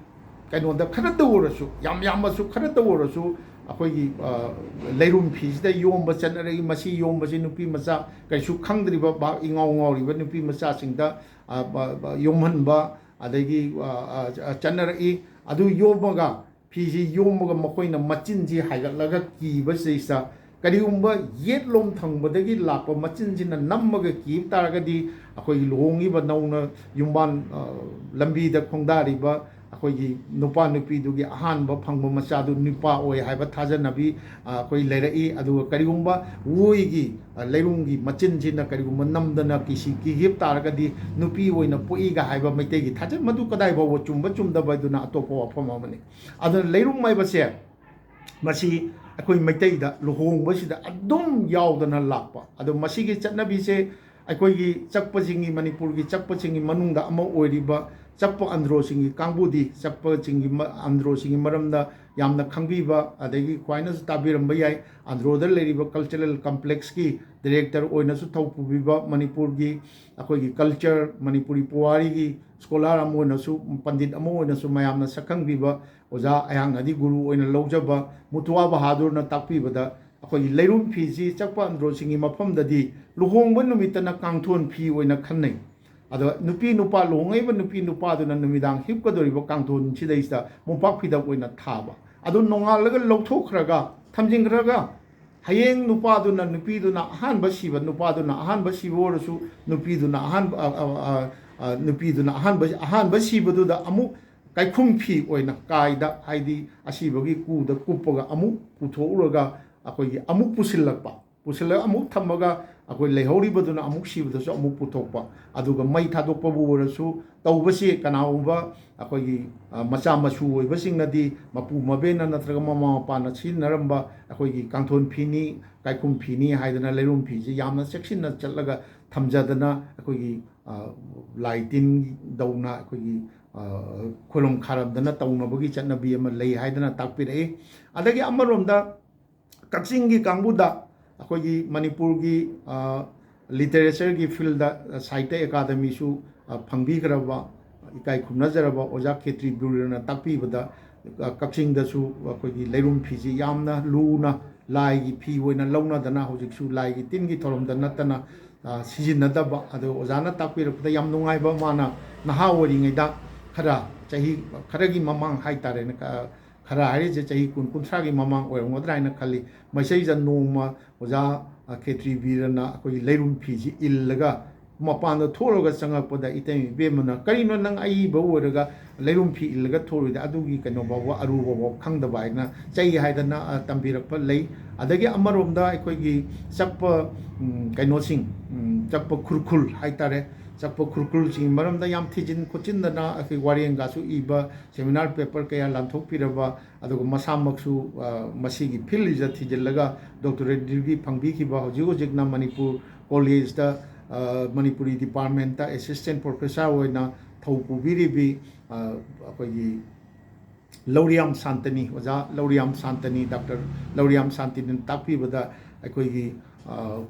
ꯀꯩꯅꯣꯗ ꯈꯔꯇ ꯑꯣꯏꯔꯁꯨ, ꯌꯥꯝ ꯌꯥꯝꯃꯁꯨ ꯈꯔꯇ ꯑꯣꯏꯔꯁꯨ ꯑꯩꯈꯣꯏꯒꯤ, ꯑ, ꯂꯩꯔꯨꯝ ꯐꯤꯁꯤꯗ ꯌꯣꯝꯕ ꯆꯠꯅꯔꯛꯏ꯫ ꯃꯁꯤ ꯌꯣꯝꯕꯁꯤ ꯅꯨꯄꯤ ꯃꯆꯥ ꯀꯩꯁꯨ ꯈꯪꯗ꯭ꯔꯤꯕ, ꯚꯥꯞ ꯏꯉꯥꯎ ꯉꯥꯎꯔꯤꯕ ꯅꯨꯄꯤ ꯃꯆꯥꯁꯤꯡꯗ, ꯑ, ꯕ-, ꯕ-, ꯌꯣꯝꯍꯟꯕ, ꯑꯗꯒꯤ, ꯑ, ꯑ, ꯆꯠꯅꯔꯛꯏ꯫ ꯑꯗꯨ ꯌꯣꯝꯃꯒ, ꯐꯤꯁꯤ ꯌꯣꯝꯃꯒ ꯃꯈꯣꯏꯅ ꯃꯆꯤꯟꯁꯤ ꯍꯥꯏꯒꯠꯂꯒ ꯀꯤꯕꯁꯤꯗꯩꯁꯤꯗ, ꯀꯔꯤꯒꯨꯝꯕ ꯌꯦꯠꯂꯣꯝ ꯊꯪꯕꯗꯒꯤ ꯂꯥꯛꯄ ꯃꯆꯤꯟꯁꯤꯅ ꯅꯝꯃꯒ ꯀꯤꯕ ꯇꯥꯔꯒꯗꯤ, ꯑꯩꯈꯣꯏꯒꯤ ꯂꯨꯍꯣꯡꯉꯤꯕ ꯅꯧꯅ ꯌꯨꯝꯕꯥꯟ, ꯑ, ꯂꯝꯕꯤꯗ ꯈꯣꯡꯗꯥꯔꯤꯕ ꯑꯩꯈꯣꯏꯒꯤ ꯅꯨꯄꯥ ꯅꯨꯄꯤꯗꯨꯒꯤ ꯑꯍꯥꯟꯕ ꯐꯪꯕ ꯃꯆꯥꯗꯨ ꯅꯨꯄꯥ ꯑꯣꯏ ꯍꯥꯏꯕ ꯊꯥꯖꯅꯕꯤ, ꯑ, ꯑꯩꯈꯣꯏ ꯂꯩꯔꯛꯏ꯫ ꯑꯗꯨꯒ ꯀꯔꯤꯒꯨꯝꯕ ꯑꯣꯏꯒꯤ, ꯑ, ꯂꯩꯔꯨꯝꯒꯤ ꯃꯆꯤꯟꯁꯤꯅ ꯀꯔꯤꯒꯨꯝꯕ ꯅꯝꯗꯅ ꯀꯤꯁꯤ ꯀꯤꯈꯤꯕ ꯇꯥꯔꯒꯗꯤ ꯅꯨꯄꯤ ꯑꯣꯏꯅ ꯄꯣꯛꯏꯒ ꯍꯥꯏꯕ ꯃꯩꯇꯩꯒꯤ ꯊꯥꯖ-, ꯃꯗꯨ ꯀꯗꯥꯏ ꯐꯥꯎꯕ ꯆꯨꯝꯕ ꯆꯨꯝꯗꯕ ꯍꯥꯏꯗꯨꯅ ꯑꯇꯣꯞꯄ ꯋꯥꯐꯝ ꯑꯃꯅꯤ꯫ ꯑꯗꯨꯅ ꯂꯩꯔꯨꯝ ꯍꯥꯏꯕꯁꯦ, ꯃꯁꯤ ꯑꯩꯈꯣꯏ ꯃꯩꯇꯩꯗ ꯂꯨꯍꯣꯡꯕꯁꯤꯗ ꯑꯗꯨꯝ ꯌꯥꯎꯗꯅ ꯂꯥꯛꯄ꯫ ꯑꯗꯣ ꯃꯁꯤꯒꯤ ꯆꯠꯅꯕꯤꯁꯦ ꯑꯩꯈꯣꯏꯒꯤ ꯆꯛꯄꯁꯤꯡꯒꯤ, ꯃꯅꯤꯄꯨꯔꯒꯤ ꯆꯛꯄꯁꯤꯡꯒꯤ ꯃꯅꯨꯡꯗ ꯑꯃ ꯑꯣꯏꯔꯤꯕ ꯆꯛꯄ ꯑꯟꯗ꯭ꯔꯣꯁꯤꯡꯒꯤ ꯀꯥꯡꯕꯨꯗꯤ, ꯆꯛꯄꯁꯤꯡꯒꯤ ꯃ-, ꯑꯟꯗ꯭ꯔꯣꯁꯤꯡꯒꯤ ꯃꯔꯝꯗ ꯌꯥꯝꯅ ꯈꯪꯕꯤꯕ, ꯑꯗꯒꯤ ꯈ꯭ꯋꯥꯏꯅꯁꯨ ꯇꯥꯕꯤꯔꯝꯕ ꯌꯥꯏ꯫ ꯑꯟꯗ꯭ꯔꯣꯗ ꯂꯩꯔꯤꯕ cultural complexꯀꯤ director ꯑꯣꯏꯅꯁꯨ ꯊꯧ ꯄꯨꯕꯤꯕ, ꯃꯅꯤꯄꯨꯔꯒꯤ ꯑꯩꯈꯣꯏꯒꯤ culture, ꯃꯅꯤꯄꯨꯔꯤ ꯄꯨꯋꯥꯔꯤꯒꯤ scholar ꯑꯃ ꯑꯣꯏꯅꯁꯨ, ꯄꯟꯗꯤꯠ ꯑꯃ ꯑꯣꯏꯅꯁꯨ ꯃꯌꯥꯝꯅ ꯁꯛꯈꯪꯕꯤꯕ ꯑꯣꯖꯥ, ꯑꯩꯍꯥꯛꯅꯗꯤ ꯒꯨꯔꯨ ꯑꯣꯏꯅ ꯂꯧꯖꯕ ꯃꯨꯇꯨꯋꯥ ꯕꯍꯥꯗꯨꯔꯅ ꯇꯥꯛꯄꯤꯕꯗ, ꯑꯩꯈꯣꯏꯒꯤ ꯂꯩꯔꯨꯝ ꯐꯤꯁꯤ ꯆꯛꯄ ꯑꯟꯗ꯭ꯔꯣꯁꯤꯡꯒꯤ ꯃꯐꯝꯗꯗꯤ ꯂꯨꯍꯣꯡꯕ ꯅꯨꯃꯤꯠꯇꯅ ꯀꯥꯡꯊꯣꯟ ꯐꯤ ꯑꯣꯏꯅ ꯈꯟꯅꯩ꯫ ꯑꯗꯣ ꯅꯨꯄꯤ ꯅꯨꯄꯥ, ꯂꯨꯍꯣꯡꯉꯛꯏꯕ ꯅꯨꯄꯤ ꯅꯨꯄꯥꯗꯨꯅ ꯅꯨꯃꯤꯗꯥꯡ ꯍꯤꯞꯀꯗꯧꯔꯤꯕ ꯀꯥꯡꯊꯣꯟꯁꯤꯗꯩꯁꯤꯗ ꯃꯣꯝꯄꯥꯛ ꯐꯤꯗꯛ ꯑꯣꯏꯅ ꯊꯥꯕ꯫ ꯑꯗꯨ ꯅꯣꯡꯉꯥꯜꯂꯒ ꯂꯧꯊꯣꯛꯈ꯭ꯔꯒ, ꯊꯝꯖꯤꯟꯈ꯭ꯔꯒ, ꯍꯌꯦꯡ ꯅꯨꯄꯥꯗꯨꯅ, ꯅꯨꯄꯤꯗꯨꯅ ꯑꯍꯥꯟꯕ ꯁꯤꯕ, ꯅꯨꯄꯥꯗꯨꯅ ꯑꯍꯥꯟꯕ ꯁꯤꯕ ꯑꯣꯏꯔꯁꯨ, ꯅꯨꯄꯤꯗꯨꯅ ꯑꯍꯥꯟꯕ, ꯑ, ꯑ, ꯑ, ꯑ, ꯅꯨꯄꯤꯗꯨꯅ ꯑꯍꯥꯟꯕ, ꯑꯍꯥꯟꯕ ꯁꯤꯕꯗꯨꯗ ꯑꯃꯨꯛ ꯀꯥꯏꯈꯨꯝ ꯐꯤ ꯑꯣꯏꯅ ꯀꯥꯏꯗ, ꯍꯥꯏꯗꯤ ꯑꯁꯤꯕꯒꯤ ꯀꯨꯗ ꯀꯨꯞꯄꯒ ꯑꯃꯨꯛ ꯄꯨꯊꯣꯛꯎꯔꯒ ꯑꯩꯈꯣꯏꯒꯤ ꯑꯃꯨꯛ ꯄꯨꯁꯤꯜꯂꯛꯄ, ꯄꯨꯁꯤꯜꯂꯒ ꯑꯃꯨꯛ ꯊꯝꯃꯒ ꯑꯩꯈꯣꯏ ꯂꯩꯍꯧꯔꯤꯕꯗꯨꯅ ꯑꯃꯨꯛ ꯁꯤꯕꯗꯁꯨ ꯑꯃꯨꯛ ꯄꯨꯊꯣꯛꯄ꯫ ꯑꯗꯨꯒ ꯃꯩ ꯊꯥꯗꯣꯛꯄꯕꯨ ꯑꯣꯏꯔꯁꯨ ꯇꯧꯕꯁꯤ ꯀꯅꯥꯒꯨꯝꯕ ꯑꯩꯈꯣꯏꯒꯤ, ꯑ, ꯃꯆꯥ ꯃꯁꯨ ꯑꯣꯏꯕꯁꯤꯡꯅꯗꯤ ꯃꯄꯨ ꯃꯕꯦꯟꯅ ꯅꯠꯇ꯭ꯔꯒ ꯃꯃꯥ ꯃꯄꯥꯅ ꯁꯤꯖꯤꯟꯅꯔꯝꯕ ꯑꯩꯈꯣꯏꯒꯤ ꯀꯥꯡꯊꯣꯟ ꯐꯤꯅꯤ, ꯀꯥꯏꯈꯨꯝ ꯐꯤꯅꯤ ꯍꯥꯏꯗꯅ ꯂꯩꯔꯨꯝ ꯐꯤꯁꯤ ꯌꯥꯝꯅ ꯆꯦꯛꯁꯤꯟꯅ ꯆꯠꯂꯒ ꯊꯝꯖꯗꯅ ꯑꯩꯈꯣꯏꯒꯤ, ꯑ, ꯂꯥꯏ ꯇꯤꯟꯗꯧꯅ ꯑꯩꯈꯣꯏꯒꯤ ꯈꯨꯔꯨꯝ ꯈꯥꯔꯝꯗꯅ ꯇꯧꯅꯕꯒꯤ ꯆꯠꯅꯕꯤ ꯑꯃ ꯂꯩ ꯍꯥꯏꯗꯅ ꯇꯥꯛꯄꯤꯔꯛꯏ꯫ ꯑꯗꯒꯤ ꯑꯃꯔꯣꯝꯗ ꯀꯛꯆꯤꯡꯒꯤ ꯀꯥꯡꯕꯨꯗ ꯑꯩꯈꯣꯏꯒꯤ ꯃꯅꯤꯄꯨꯔꯒꯤ ꯂꯤꯇꯔꯦꯆꯔꯒꯤ ꯐꯤꯜꯗ ꯁꯥꯍꯤꯇ꯭ꯌ ꯑꯦꯀꯥꯗꯃꯤꯁꯨ ꯐꯪꯕꯤꯈ꯭ꯔꯕ ꯏꯀꯥꯏ ꯈꯨꯝꯅꯖꯔꯕ ꯑꯣꯖꯥ ꯈꯦꯇ꯭ꯔꯤ ꯕꯤꯔꯦꯟꯅ ꯇꯥꯛꯄꯤꯕꯗ ꯀꯛꯆꯤꯡꯗꯁꯨ ꯑꯩꯈꯣꯏꯒꯤ ꯂꯩꯔꯨꯝ ꯐꯤꯁꯤ ꯌꯥꯝꯅ ꯂꯨꯅ ꯂꯥꯏꯒꯤ ꯐꯤ ꯑꯣꯏꯅ ꯂꯧꯅꯗꯅ ꯍꯧꯖꯤꯛꯁꯨ ꯂꯥꯏꯒꯤ ꯇꯤꯟꯒꯤ ꯊꯧꯔꯝꯗ ꯅꯠꯇꯅ ꯁꯤꯖꯤꯟꯅꯗꯕ꯫ ꯑꯗꯣ ꯑꯣꯖꯥꯅ ꯇꯥꯛꯄꯤꯔꯛꯄꯗ ꯌꯥꯝ ꯅꯨꯡꯉꯥꯏꯕ, ꯃꯥꯅ ꯅꯍꯥ ꯑꯣꯏꯔꯤꯉꯩꯗ ꯈꯔ ꯆꯍꯤ ꯈꯔꯒꯤ ꯃꯃꯥꯡ ꯍꯥꯏꯇꯥꯔꯦꯅꯦ, ꯈꯔ ꯍꯥꯏꯔꯤꯁꯦ ꯆꯍꯤ ꯀꯨꯟ ꯀꯨꯟꯊ꯭ꯔꯥꯒꯤ ꯃꯃꯥꯡ ꯑꯣꯏꯔꯝꯒꯗ꯭ꯔꯥ ꯍꯥꯏꯅ ꯈꯜꯂꯤ꯫ ꯃꯁꯤꯗꯩꯁꯤꯗ ꯅꯣꯡꯃ ꯑꯣꯖꯥ ꯈꯦꯇ꯭ꯔꯤ ꯕꯤꯔꯦꯟꯅ ꯑꯩꯈꯣꯏꯒꯤ ꯂꯩꯔꯨꯝ ꯐꯤꯁꯤ ꯏꯜꯂꯒ ꯃꯄꯥꯟꯗ ꯊꯣꯛꯂꯒ ꯆꯪꯉꯛꯄꯗ ꯏꯇꯩ ꯏꯕꯦꯝꯃꯅ, "ꯀꯔꯤꯅꯣ ꯅꯪ ꯑꯏꯕ ꯑꯣꯏꯔꯒ ꯂꯩꯔꯨꯝ ꯐꯤ ꯏꯜꯂꯒ ꯊꯣꯛꯂꯤꯗ?" ꯑꯗꯨꯒꯤ ꯀꯩꯅꯣ ꯐꯥꯎꯕ ꯑꯔꯨꯕ ꯐꯥꯎ ꯈꯪꯗꯕ ꯍꯥꯏꯅ ꯆꯩ ꯍꯥꯏꯗꯅ ꯇꯝꯕꯤꯔꯛꯄ ꯂꯩ꯫ ꯑꯗꯒꯤ ꯑꯃꯔꯣꯝꯗ ꯑꯩꯈꯣꯏꯒꯤ ꯆꯛꯄ ꯀꯩꯅꯣꯁꯤꯡ, ꯆꯛꯄ ꯈꯨꯔꯈꯨꯜ ꯍꯥꯏꯇꯥꯔꯦ, ꯆꯛꯄ ꯈꯨꯔꯈꯨꯜꯁꯤꯡꯒꯤ ꯃꯔꯝꯗ ꯌꯥꯝ ꯊꯤꯖꯤꯟ ꯈꯣꯠꯆꯤꯟꯗꯅ ꯑꯩꯈꯣꯏ ꯋꯥꯔꯦꯡꯒꯁꯨ ꯏꯕ, ꯁꯦꯃꯤꯅꯥꯔ ꯄꯦꯄꯔ ꯀꯌꯥ ꯂꯥꯟꯊꯣꯛꯄꯤꯔꯕ, ꯑꯗꯨꯒ ꯃꯁꯥꯃꯛꯁꯨ ꯃꯁꯤꯒꯤ ꯐꯤꯜꯁꯤꯗ ꯊꯤꯖꯤꯜꯂꯒ ꯗꯣꯛꯇꯔꯦꯠ ꯗꯤꯒ꯭ꯔꯤ ꯐꯪꯕꯤꯈꯤꯕ, ꯍꯧꯖꯤꯛ ꯍꯧꯖꯤꯛꯅ ꯃꯅꯤꯄꯨꯔ ꯀꯣꯂꯦꯖꯇ ꯃꯅꯤꯄꯨꯔꯤ ꯗꯤꯄꯥꯔꯠꯃꯦꯟꯇ ꯑꯦꯁꯤꯁꯇꯦꯟ ꯄ꯭ꯔꯣꯐꯦꯁꯔ ꯑꯣꯏꯅ ꯊꯧ ꯄꯨꯕꯤꯔꯤꯕꯤ ꯑꯩꯈꯣꯏꯒꯤ ꯂꯧꯔꯤꯌꯥꯝ ꯁꯥꯟꯇꯅꯤ, ꯑꯣꯖꯥ ꯂꯧꯔꯤꯌꯥꯝ ꯁꯥꯟꯇꯅꯤ, ꯗꯥꯛꯇꯔ ꯂꯧꯔꯤꯌꯥꯝ ꯁꯥꯟꯇꯅꯤꯅ ꯇꯥꯛꯄꯤꯕꯗ ꯑꯩꯈꯣꯏꯒꯤ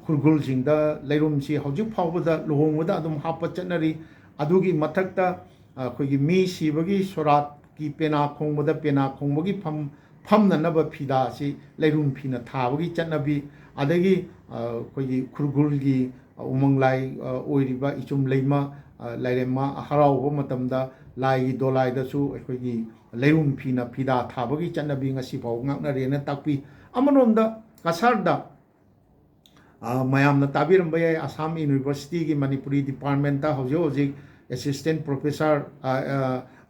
ꯈꯨꯔꯈꯨꯜꯁꯤꯡꯗ ꯂꯩꯔꯨꯝꯁꯤ ꯍꯧꯖꯤꯛ ꯐꯥꯎꯕꯗ ꯂꯨꯍꯣꯡꯕꯗ ꯑꯗꯨꯝ ꯍꯥꯞꯄ ꯆꯠꯅꯔꯤ꯫ ꯑꯗꯨꯒꯤ ꯃꯊꯛꯇ ꯑꯩꯈꯣꯏꯒꯤ ꯃꯤ ꯁꯤꯕꯒꯤ ꯁꯣꯔꯥꯠꯀꯤ ꯄꯦꯅꯥ ꯈꯣꯡꯕꯗ ꯄꯦꯅꯥ ꯈꯣꯡꯕꯒꯤ ꯐꯝ, ꯐꯝꯅꯅꯕ ꯐꯤꯗꯥ ꯑꯁꯤ ꯂꯩꯔꯨꯝ ꯐꯤꯅ ꯊꯥꯕꯒꯤ ꯆꯠꯅꯕꯤ, ꯑꯗꯒꯤ ꯑꯩꯈꯣꯏꯒꯤ ꯈꯨꯔꯈꯨꯜꯒꯤ ꯎꯃꯪ ꯂꯥꯏ ꯑꯣꯏꯔꯤꯕ ꯏꯆꯨꯝ ꯂꯩꯃ, ꯂꯥꯏꯔꯦꯝꯃ ꯍꯔꯥꯎꯕ ꯃꯇꯝꯗ ꯂꯥꯏꯒꯤ ꯗꯣꯂꯥꯏꯗꯁꯨ ꯑꯩꯈꯣꯏꯒꯤ ꯂꯩꯔꯨꯝ ꯐꯤꯅ ꯐꯤꯗꯥ ꯊꯥꯕꯒꯤ ꯆꯠꯅꯕꯤ ꯉꯁꯤꯐꯥꯎ ꯉꯥꯛꯅꯔꯦꯅ ꯇꯥꯛꯄꯤ꯫ ꯑꯃꯔꯣꯝꯗ ꯀꯁꯥꯔꯗ ꯃꯌꯥꯝꯅ ꯇꯥꯕꯤꯔꯝꯕ ꯌꯥꯏ, ꯑꯁꯥꯝ ꯌꯨꯅꯤꯚꯔꯁꯤꯇꯤꯒꯤ ꯃꯅꯤꯄꯨꯔꯤ ꯗꯤꯄꯥꯔꯠꯃꯦꯟꯇ ꯍꯧꯖꯤꯛ ꯍꯧꯖꯤꯛ ꯑꯦꯁꯤꯁꯇꯦꯟ ꯄ꯭ꯔꯣꯐꯦꯁꯔ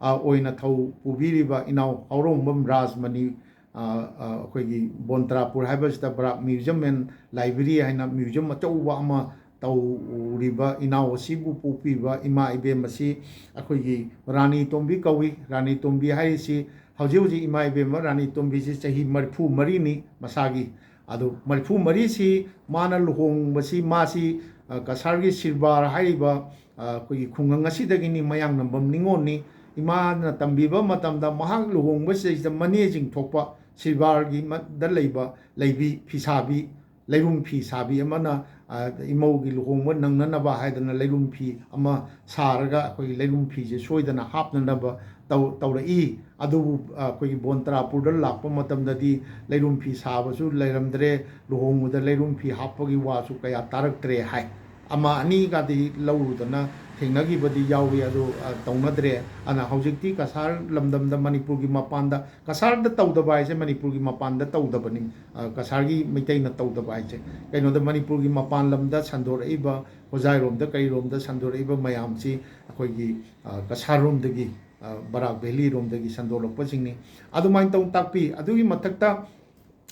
ꯑꯣꯏꯅ ꯊꯧ ꯄꯨꯕꯤꯔꯤꯕ ꯏꯅꯥꯎ ꯍꯥꯎꯔꯣꯡꯕꯝ ꯔꯥꯖꯃꯅꯤ, ꯑꯩꯈꯣꯏꯒꯤ ꯕꯣꯟꯇ꯭ꯔꯥꯄꯨꯔ ꯍꯥꯏꯕꯁꯤꯗ ꯕꯔꯥꯛ ꯃ꯭ꯌꯨꯖꯝ ꯑꯦꯟ ꯂꯥꯏꯕ꯭ꯔꯦꯔꯤ ꯍꯥꯏꯅ ꯃ꯭ꯌꯨꯖꯝ ꯑꯆꯧꯕ ꯑꯃ ꯇꯧꯔꯤꯕ ꯏꯅꯥꯎ ꯑꯁꯤꯕꯨ ꯄꯣꯛꯄꯤꯕ ꯏꯃꯥ ꯏꯕꯦꯝ ꯑꯁꯤ ꯑꯩꯈꯣꯏꯒꯤ ꯔꯥꯅꯤ ꯇꯣꯝꯕꯤ ꯀꯧꯏ꯫ ꯔꯥꯅꯤ ꯇꯣꯝꯕꯤ ꯍꯥꯏꯔꯤꯁꯤ ꯍꯧꯖꯤꯛ ꯍꯧꯖꯤꯛ ꯏꯃꯥ ꯏꯕꯦꯝꯃ ꯔꯥꯅꯤ ꯇꯣꯝꯕꯤꯁꯤ ꯆꯍꯤ ꯃꯔꯤꯐꯨ ꯃꯔꯤꯅꯤ ꯃꯁꯥꯒꯤ꯫ ꯑꯗꯨ ꯃꯔꯤꯐꯨ ꯃꯔꯤꯁꯤ ꯃꯥꯅ ꯂꯨꯍꯣꯡꯕꯁꯤ, ꯃꯥꯁꯤ ꯀꯁꯥꯔꯒꯤ ꯁꯤꯔꯕꯥꯔ ꯍꯥꯏꯔꯤꯕ ꯑꯩꯈꯣꯏꯒꯤ ꯈꯨꯡꯒꯪ ꯑꯁꯤꯗꯒꯤꯅꯤ, ꯃꯌꯥꯡ ꯅꯝꯕꯝ ꯅꯤꯉꯣꯜꯅꯤ꯫ ꯏꯃꯥꯅ ꯇꯝꯕꯤꯕ ꯃꯇꯝꯗ ꯃꯍꯥꯛ ꯂꯨꯍꯣꯡꯕꯁꯤꯗꯩꯁꯤꯗ ꯃꯅꯦꯁꯤꯡ ꯊꯣꯛꯄ ꯁꯤꯜꯚꯔꯒꯤ ꯃ-, ꯗ ꯂꯩꯕ ꯂꯩꯕꯤ ꯐꯤꯁꯥꯕꯤ, ꯂꯩꯔꯨꯝ ꯐꯤ ꯁꯥꯕꯤ ꯑꯃꯅ, ꯑ, ꯏꯃꯧꯒꯤ ꯂꯨꯍꯣꯡꯕ ꯅꯪꯅꯅꯕ ꯍꯥꯏꯗꯅ ꯂꯩꯔꯨꯝ ꯐꯤ ꯑꯃ ꯁꯥꯔꯒ ꯑꯩꯈꯣꯏꯒꯤ ꯂꯩꯔꯨꯝ ꯐꯤꯁꯦ ꯁꯣꯏꯗꯅ ꯍꯥꯞꯅꯅꯕ ꯇꯧ-, ꯇꯧꯔꯛꯏ꯫ ꯑꯗꯨꯕꯨ, ꯑ, ꯑꯩꯈꯣꯏꯒꯤ ꯕꯣꯟꯇ꯭ꯔꯥꯄꯨꯔꯗ ꯂꯥꯛꯄ ꯃꯇꯝꯗꯗꯤ ꯂꯩꯔꯨꯝ ꯐꯤ ꯁꯥꯕꯁꯨ ꯂꯩꯔꯝꯗ꯭ꯔꯦ, ꯂꯨꯍꯣꯡꯕꯗ ꯂꯩꯔꯨꯝ ꯐꯤ ꯍꯥꯞꯄꯒꯤ ꯋꯥꯁꯨ ꯀꯌꯥ ꯇꯥꯔꯛꯇ꯭ꯔꯦ ꯍꯥꯏ꯫ ꯑꯃ ꯑꯅꯤꯒꯗꯤ ꯂꯧꯔꯨꯗꯅ ꯊꯦꯡꯅꯈꯤꯕꯗꯤ ꯌꯥꯎꯏ, ꯑꯗꯨ, ꯑ, ꯇꯧꯅꯗ꯭ꯔꯦ꯫ ꯑꯗꯨꯅ ꯍꯧꯖꯤꯛꯇꯤ ꯀꯁꯥꯔ ꯂꯝꯗꯝꯗ, ꯃꯅꯤꯄꯨꯔꯒꯤ ꯃꯄꯥꯟꯗ, ꯀꯁꯥꯔꯗ ꯇꯧꯗꯕ ꯍꯥꯏꯁꯦ ꯃꯅꯤꯄꯨꯔꯒꯤ ꯃꯄꯥꯟꯗ ꯇꯧꯗꯕꯅꯤ, ꯑ, ꯀꯁꯥꯔꯒꯤ ꯃꯩꯇꯩꯅ ꯇꯧꯗꯕ ꯍꯥꯏꯁꯦ꯫ ꯀꯩꯅꯣꯗ, ꯃꯅꯤꯄꯨꯔꯒꯤ ꯃꯄꯥꯟ ꯂꯝꯗ ꯁꯟꯗꯣꯔꯛꯏꯕ, ꯍꯣꯖꯥꯏꯔꯣꯝꯗ ꯀꯩꯔꯣꯝꯗ ꯁꯟꯗꯣꯔꯛꯏꯕ ꯃꯌꯥꯝꯁꯤ ꯑꯩꯈꯣꯏꯒꯤ, ꯑ, ꯀꯁꯥꯔꯔꯣꯝꯗꯒꯤ, ꯑ, ꯕꯔꯥꯛ ꯚꯦꯂꯤꯔꯣꯝꯗꯒꯤ ꯁꯟꯗꯣꯔꯛꯄꯁꯤꯡꯅꯤ꯫ ꯑꯗꯨꯃꯥꯏꯅ ꯇꯧ ꯇꯥꯛꯄꯤ꯫ ꯑꯗꯨꯒꯤ ꯃꯊꯛꯇ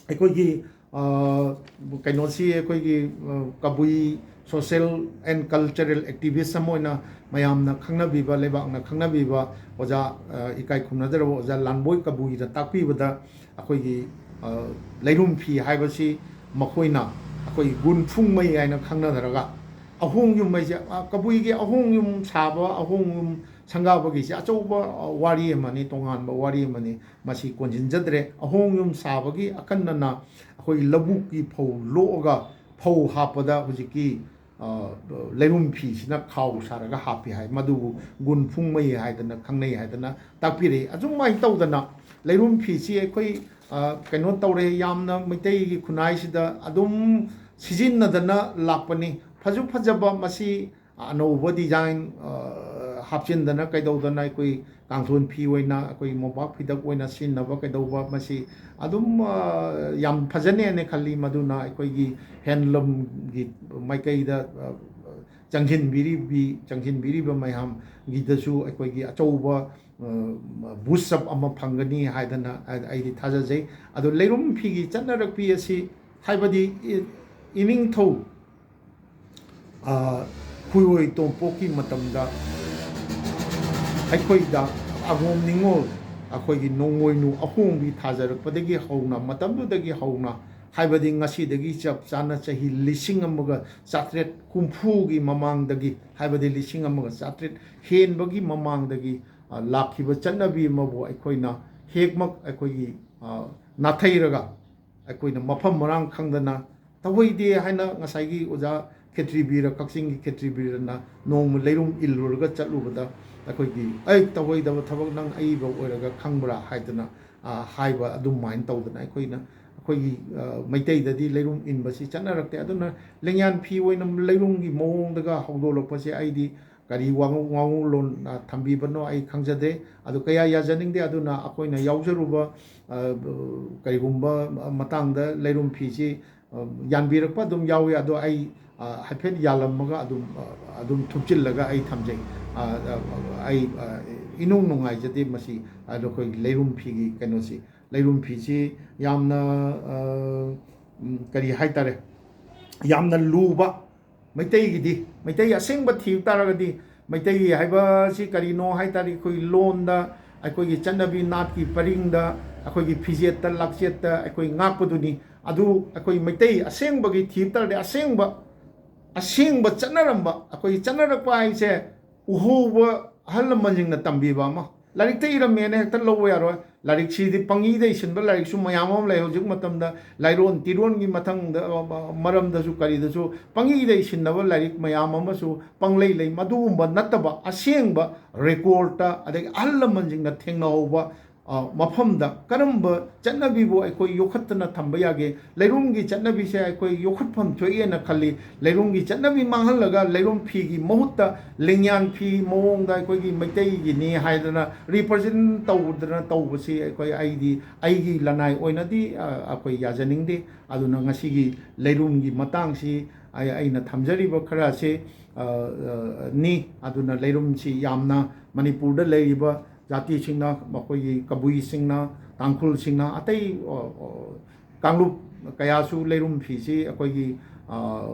ꯑꯩꯈꯣꯏꯒꯤ, ꯑ, ꯀꯩꯅꯣꯁꯤ ꯑꯩꯈꯣꯏꯒꯤ, ꯑ, ꯀꯕꯨꯏ social and cultural activist ꯑꯃ ꯑꯣꯏꯅ ꯃꯌꯥꯝꯅ ꯈꯪꯅꯕꯤꯕ, ꯂꯩꯕꯥꯛꯅ ꯈꯪꯅꯕꯤꯕ ꯑꯣꯖꯥ, ꯑ, ꯏꯀꯥꯏ ꯈꯨꯝꯅꯖꯔꯕ ꯑꯣꯖꯥ ꯂꯥꯟꯕꯣꯏ ꯀꯕꯨꯏꯅ ꯇꯥꯛꯄꯤꯕꯗ ꯑꯩꯈꯣꯏꯒꯤ, ꯑ, ꯂꯩꯔꯨꯝ ꯐꯤ ꯍꯥꯏꯕꯁꯤ ꯃꯈꯣꯏꯅ ꯑꯩꯈꯣꯏꯒꯤ ꯒꯨꯟ ꯐꯨꯡꯃꯩ ꯍꯥꯏꯅ ꯈꯪꯅꯗ꯭ꯔꯒ ꯑꯍꯣꯡ ꯌꯨꯝ ꯍꯥꯏꯁꯦ, ꯑ, ꯀꯕꯨꯏꯒꯤ ꯑꯍꯣꯡ ꯌꯨꯝ ꯁꯥꯕ, ꯑꯍꯣꯡ ꯌꯨꯝ ꯁꯪꯒꯥꯕꯒꯤꯁꯦ ꯑꯆꯧꯕ, ꯑ, ꯋꯥꯔꯤ ꯑꯃꯅꯤ, ꯇꯣꯉꯥꯟꯕ ꯋꯥꯔꯤ ꯑꯃꯅꯤ꯫ ꯃꯁꯤ ꯀꯣꯟꯁꯤꯟꯖꯗ꯭ꯔꯦ꯫ ꯑꯍꯣꯡ ꯌꯨꯝ ꯁꯥꯕꯒꯤ ꯑꯈꯟꯅꯅ ꯑꯩꯈꯣꯏꯒꯤ ꯂꯧꯕꯨꯛꯀꯤ ꯐꯧ ꯂꯣꯛꯑꯒ ꯐꯧ ꯍꯥꯞꯄꯗ ꯍꯧꯖꯤꯛꯀꯤ, ꯑ, ꯂꯩꯔꯨꯝ ꯐꯤꯁꯤꯅ ꯈꯥꯎ ꯁꯥꯔꯒ ꯍꯥꯞꯄꯤ ꯍꯥꯏ꯫ ꯃꯗꯨꯕꯨ ꯒꯨꯟ ꯐꯨꯡꯃꯩ ꯍꯥꯏꯗꯅ ꯈꯪꯅꯩ ꯍꯥꯏꯗꯅ ꯇꯥꯛꯄꯤꯔꯛꯏ꯫ ꯑꯁꯨꯃꯥꯏꯅ ꯇꯧꯗꯅ ꯂꯩꯔꯨꯝ ꯐꯤꯁꯤ ꯑꯩꯈꯣꯏ, ꯑ, ꯀꯩꯅꯣ ꯇꯧꯔꯦ, ꯌꯥꯝꯅ ꯃꯩꯇꯩꯒꯤ ꯈꯨꯟꯅꯥꯏꯁꯤꯗ ꯑꯗꯨꯝ ꯁꯤꯖꯤꯟꯅꯗꯅ ꯂꯥꯛꯄꯅꯤ꯫ ꯐꯖ ꯐꯖꯕ ꯃꯁꯤ ꯑꯅꯧꯕ design, ꯑ, ꯍꯥꯞꯆꯤꯟꯗꯅ ꯀꯩꯗꯧꯗꯅ ꯑꯩꯈꯣꯏ ꯀꯥꯡꯊꯣꯟ ꯐꯤ ꯑꯣꯏꯅ, ꯑꯩꯈꯣꯏ ꯃꯣꯝꯄꯥꯛ ꯐꯤꯗꯛ ꯑꯣꯏꯅ ꯁꯤꯖꯤꯟꯅꯕ ꯀꯩꯗꯧꯕ, ꯃꯁꯤ ꯑꯗꯨꯝ, ꯑ, ꯌꯥꯝ ꯐꯖꯅꯦꯅ ꯈꯜꯂꯤ꯫ ꯃꯗꯨꯅ ꯑꯩꯈꯣꯏꯒꯤ handloomꯒꯤ ꯃꯥꯏꯀꯩꯗ, ꯑ, ꯆꯪꯁꯤꯟꯕꯤꯔꯤꯕꯤ-, ꯆꯪꯁꯤꯟꯕꯤꯔꯤꯕ ꯃꯌꯥꯝꯒꯤꯗꯁꯨ ꯑꯩꯈꯣꯏꯒꯤ ꯑꯆꯧꯕ, ꯑ, boost up ꯑꯃ ꯐꯪꯒꯅꯤ ꯍꯥꯏꯗꯅ ꯑꯩꯗꯤ ꯊꯥꯖꯖꯩ꯫ ꯑꯗꯣ ꯂꯩꯔꯨꯝ ꯐꯤꯒꯤ ꯆꯠꯅꯔꯛꯄꯤ ꯑꯁꯤ, ꯍꯥꯏꯕꯗꯤ ꯏ-, ꯏꯅꯤꯡꯊꯧ ꯑ, ꯈꯨꯔꯣꯏ ꯇꯣꯝꯄꯣꯛꯀꯤ ꯃꯇꯝꯗ ꯑꯩꯈꯣꯏꯗ ꯑꯉꯣꯝ ꯅꯤꯉꯣꯜ, ꯑꯩꯈꯣꯏꯒꯤ ꯅꯣꯡꯃꯣꯏꯅꯨ ꯑꯍꯣꯡꯕꯤ ꯊꯥꯖꯔꯛꯄꯗꯒꯤ ꯍꯧꯅ, ꯃꯇꯝꯗꯨꯗꯒꯤ ꯍꯧꯅ, ꯍꯥꯏꯕꯗꯤ ꯉꯁꯤꯗꯒꯤ ꯆꯞ ꯆꯥꯅ ꯆꯍꯤ ꯂꯤꯁꯤꯡ ꯑꯃꯒ ꯆꯥꯇ꯭ꯔꯦꯠ ꯍꯨꯝꯐꯨꯒꯤ ꯃꯃꯥꯡꯗꯒꯤ, ꯍꯥꯏꯕꯗꯤ ꯂꯤꯁꯤꯡ ꯑꯃꯒ ꯆꯥꯇ꯭ꯔꯦꯠ ꯍꯦꯟꯕꯒꯤ ꯃꯃꯥꯡꯗꯒꯤ ꯑ, ꯂꯥꯛꯈꯤꯕ ꯆꯠꯅꯕꯤ ꯑꯃꯕꯨ ꯑꯩꯈꯣꯏꯅ ꯍꯦꯛꯃꯛ ꯑꯩꯈꯣꯏꯒꯤ, ꯑ, ꯅꯥꯊꯩꯔꯒ ꯑꯩꯈꯣꯏꯅ ꯃꯐꯝ ꯃꯔꯥꯡ ꯈꯪꯗꯅ ꯇꯧꯍꯩꯗꯦ ꯍꯥꯏꯅ ꯉꯁꯥꯏꯒꯤ ꯑꯣꯖꯥ ꯈꯦꯇ꯭ꯔꯤꯕꯤꯔ, ꯀꯛꯆꯤꯡꯒꯤ ꯈꯦꯇ꯭ꯔꯤꯕꯤꯔꯅ ꯅꯣꯡꯃ ꯂꯩꯔꯨꯝ ꯏꯜꯂꯨꯔꯒ ꯆꯠꯂꯨꯕꯗ ꯑꯩꯈꯣꯏꯒꯤ, "ꯑꯩ ꯇꯧꯍꯩꯗꯕ ꯊꯕꯛ ꯅꯪ ꯑꯏꯕ ꯑꯣꯏꯔꯒ ꯈꯪꯕ꯭ꯔꯥ?" ꯍꯥꯏꯗꯅ, ꯑ, ꯍꯥꯏꯕ ꯑꯗꯨꯃꯥꯏꯅ ꯇꯧꯗꯅ ꯑꯩꯈꯣꯏꯅ, ꯑꯩꯈꯣꯏꯒꯤ, ꯑ, ꯃꯩꯇꯩꯗꯗꯤ ꯂꯩꯔꯨꯝ ꯏꯟꯕꯁꯤ ꯆꯠꯅꯔꯛꯇꯦ꯫ ꯑꯗꯨꯅ ꯂꯦꯡꯌꯥꯟ ꯐꯤ ꯑꯣꯏꯅ ꯂꯩꯔꯨꯝꯒꯤ ꯃꯑꯣꯡꯗꯒ ꯍꯧꯗꯣꯛꯂꯛꯄꯁꯦ ꯑꯩꯗꯤ ꯀꯔꯤ ꯋꯥꯉꯧ-, ꯋꯥꯉꯧꯂꯣꯟ, ꯑ, ꯊꯝꯕꯤꯕꯅꯣ ꯑꯩ ꯈꯪꯖꯗꯦ꯫ ꯑꯗꯨ ꯀꯌꯥ ꯌꯥꯖꯅꯤꯡꯗꯦ꯫ ꯑꯗꯨꯅ ꯑꯩꯈꯣꯏꯅ ꯌꯥꯎꯖꯔꯨꯕ, ꯑ, ꯀꯔꯤꯒꯨꯝꯕ ꯃꯇꯥꯡꯗ ꯂꯩꯔꯨꯝ ꯐꯤꯁꯤ, ꯑ, ꯌꯥꯟꯕꯤꯔꯛꯄ ꯑꯗꯨꯝ ꯌꯥꯎꯏ꯫ ꯑꯗꯣ ꯑꯩ, ꯑ, ꯍꯥꯏꯐꯦꯠ ꯌꯥꯜꯂꯝꯃꯒ ꯑꯗꯨꯝ, ꯑ, ꯑꯗꯨꯝ ꯊꯨꯞꯆꯤꯜꯂꯒ ꯑꯩ ꯊꯝꯖꯩ꯫ ꯑ, ꯑ, ꯑꯩ, ꯑ, ꯏꯅꯨꯡ ꯅꯨꯡꯉꯥꯏꯖꯗꯦ ꯃꯁꯤ꯫ ꯑꯗꯣ ꯑꯩꯈꯣꯏꯒꯤ ꯂꯩꯔꯨꯝ ꯐꯤꯒꯤ ꯀꯩꯅꯣꯁꯤ, ꯂꯩꯔꯨꯝ ꯐꯤꯁꯤ ꯌꯥꯝꯅ, ꯑ, ꯎꯝ, ꯀꯔꯤ ꯍꯥꯏꯇꯥꯔꯦ, ꯌꯥꯝꯅ ꯂꯨꯕ꯫ ꯃꯩꯇꯩꯒꯤꯗꯤ, ꯃꯩꯇꯩ ꯑꯁꯦꯡꯕ ꯊꯤꯕ ꯇꯥꯔꯒꯗꯤ, ꯃꯩꯇꯩ ꯍꯥꯏꯕꯁꯤ ꯀꯔꯤꯅꯣ ꯍꯥꯏ ꯇꯥꯔꯗꯤ, ꯑꯩꯈꯣꯏ ꯂꯣꯟꯗ, ꯑꯩꯈꯣꯏꯒꯤ ꯆꯠꯅꯕꯤ ꯅꯥꯠꯀꯤ ꯄꯔꯤꯡꯗ, ꯑꯩꯈꯣꯏꯒꯤ ꯐꯤꯖꯦꯠꯇ ꯂꯥꯛꯆꯦꯠꯇ ꯑꯩꯈꯣꯏ ꯉꯥꯛꯄꯗꯨꯅꯤ꯫ ꯑꯗꯨ ꯑꯩꯈꯣꯏ ꯃꯩꯇꯩ ꯑꯁꯦꯡꯕꯒꯤ ꯊꯤꯕ ꯇꯥꯔꯗꯤ, ꯑꯁꯦꯡꯕ, ꯑꯁꯦꯡꯕ ꯆꯠꯅꯔꯝꯕ, ꯑꯩꯈꯣꯏꯒꯤ ꯆꯠꯅꯔꯛꯄ ꯍꯥꯏꯁꯦ ꯎꯍꯧꯕ ꯑꯍꯜ ꯂꯃꯟꯁꯤꯡꯅ ꯇꯝꯕꯤꯕ ꯑꯃ꯫ ꯂꯥꯏꯔꯤꯛꯇ ꯏꯔꯝꯃꯦꯅ ꯍꯦꯛꯇ ꯂꯧꯕ ꯌꯥꯔꯣꯏ꯫ ꯂꯥꯏꯔꯤꯛꯁꯤꯗꯤ ꯄꯪꯏꯗ ꯏꯁꯤꯟꯕ ꯂꯥꯏꯔꯤꯛꯁꯨ ꯃꯌꯥꯝ ꯑꯃ ꯂꯩ꯫ ꯍꯧꯖꯤꯛ ꯃꯇꯝꯗ ꯂꯥꯏꯔꯣꯟ ꯇꯤꯔꯣꯟꯒꯤ ꯃꯊꯪꯗ, ꯑ, ꯃꯔꯝꯗꯁꯨ ꯀꯔꯤꯗꯁꯨ ꯄꯪꯏꯗ ꯏꯁꯤꯟꯅꯕ ꯂꯥꯏꯔꯤꯛ ꯃꯌꯥꯝ ꯑꯃꯁꯨ ꯄꯪꯂꯩ ꯂꯩ꯫ ꯃꯗꯨꯒꯨꯝꯕ ꯅꯠꯇꯕ ꯑꯁꯦꯡꯕ ꯔꯦꯀꯣꯔꯠꯇ, ꯑꯗꯒꯤ ꯑꯍꯜ ꯂꯃꯟꯁꯤꯡꯅ ꯊꯦꯡꯅꯍꯧꯕ, ꯑ, ꯃꯐꯝꯗ ꯀꯔꯝꯕ ꯆꯠꯅꯕꯤꯕꯨ ꯑꯩꯈꯣꯏ ꯌꯣꯛꯈꯠꯇꯅ ꯊꯝꯕ ꯌꯥꯒꯦ? ꯂꯩꯔꯨꯝꯒꯤ ꯆꯠꯅꯕꯤꯁꯦ ꯑꯩꯈꯣꯏ ꯌꯣꯛꯈꯠꯐꯝ ꯊꯣꯛꯑꯦꯅ ꯈꯜꯂꯤ꯫ ꯂꯩꯔꯨꯝꯒꯤ ꯆꯠꯅꯕꯤ ꯃꯥꯡꯍꯜꯂꯒ ꯂꯩꯔꯨꯝ ꯐꯤꯒꯤ ꯃꯍꯨꯠꯇ ꯂꯦꯡꯌꯥꯟ ꯐꯤ ꯃꯑꯣꯡꯗ ꯑꯩꯈꯣꯏꯒꯤ ꯃꯩꯇꯩꯒꯤꯅꯤ ꯍꯥꯏꯗꯅ ꯔꯤꯄ꯭ꯔꯖꯦꯟ ꯇꯧꯗꯅ ꯇꯧꯕꯁꯤ ꯑꯩꯈꯣꯏ, ꯑꯩꯗꯤ, ꯑꯩꯒꯤ ꯂꯅꯥꯏ ꯑꯣꯏꯅꯗꯤ, ꯑ, ꯑꯩꯈꯣꯏ ꯌꯥꯖꯅꯤꯡꯗꯦ꯫ ꯑꯗꯨꯅ ꯉꯁꯤꯒꯤ ꯂꯩꯔꯨꯝꯒꯤ ꯃꯇꯥꯡꯁꯤ ꯑꯩ, ꯑꯩꯅ ꯊꯝꯖꯔꯤꯕ ꯈꯔ ꯑꯁꯤ, ꯑ, ꯑ, ꯅꯤ꯫ ꯑꯗꯨꯅ ꯂꯩꯔꯨꯝꯁꯤ ꯌꯥꯝꯅ ꯃꯅꯤꯄꯨꯔꯗ ꯂꯩꯔꯤꯕ ꯖꯥꯇꯤꯁꯤꯡꯅ, ꯃꯈꯣꯏꯒꯤ ꯀꯕꯨꯏꯁꯤꯡꯅ, ꯇꯥꯡꯈꯨꯜꯁꯤꯡꯅ, ꯑꯇꯩ, ꯑ, ꯑ, ꯀꯥꯡꯂꯨꯞ ꯀꯌꯥꯁꯨ ꯂꯩꯔꯨꯝ ꯐꯤꯁꯤ ꯑꯩꯈꯣꯏꯒꯤ, ꯑ,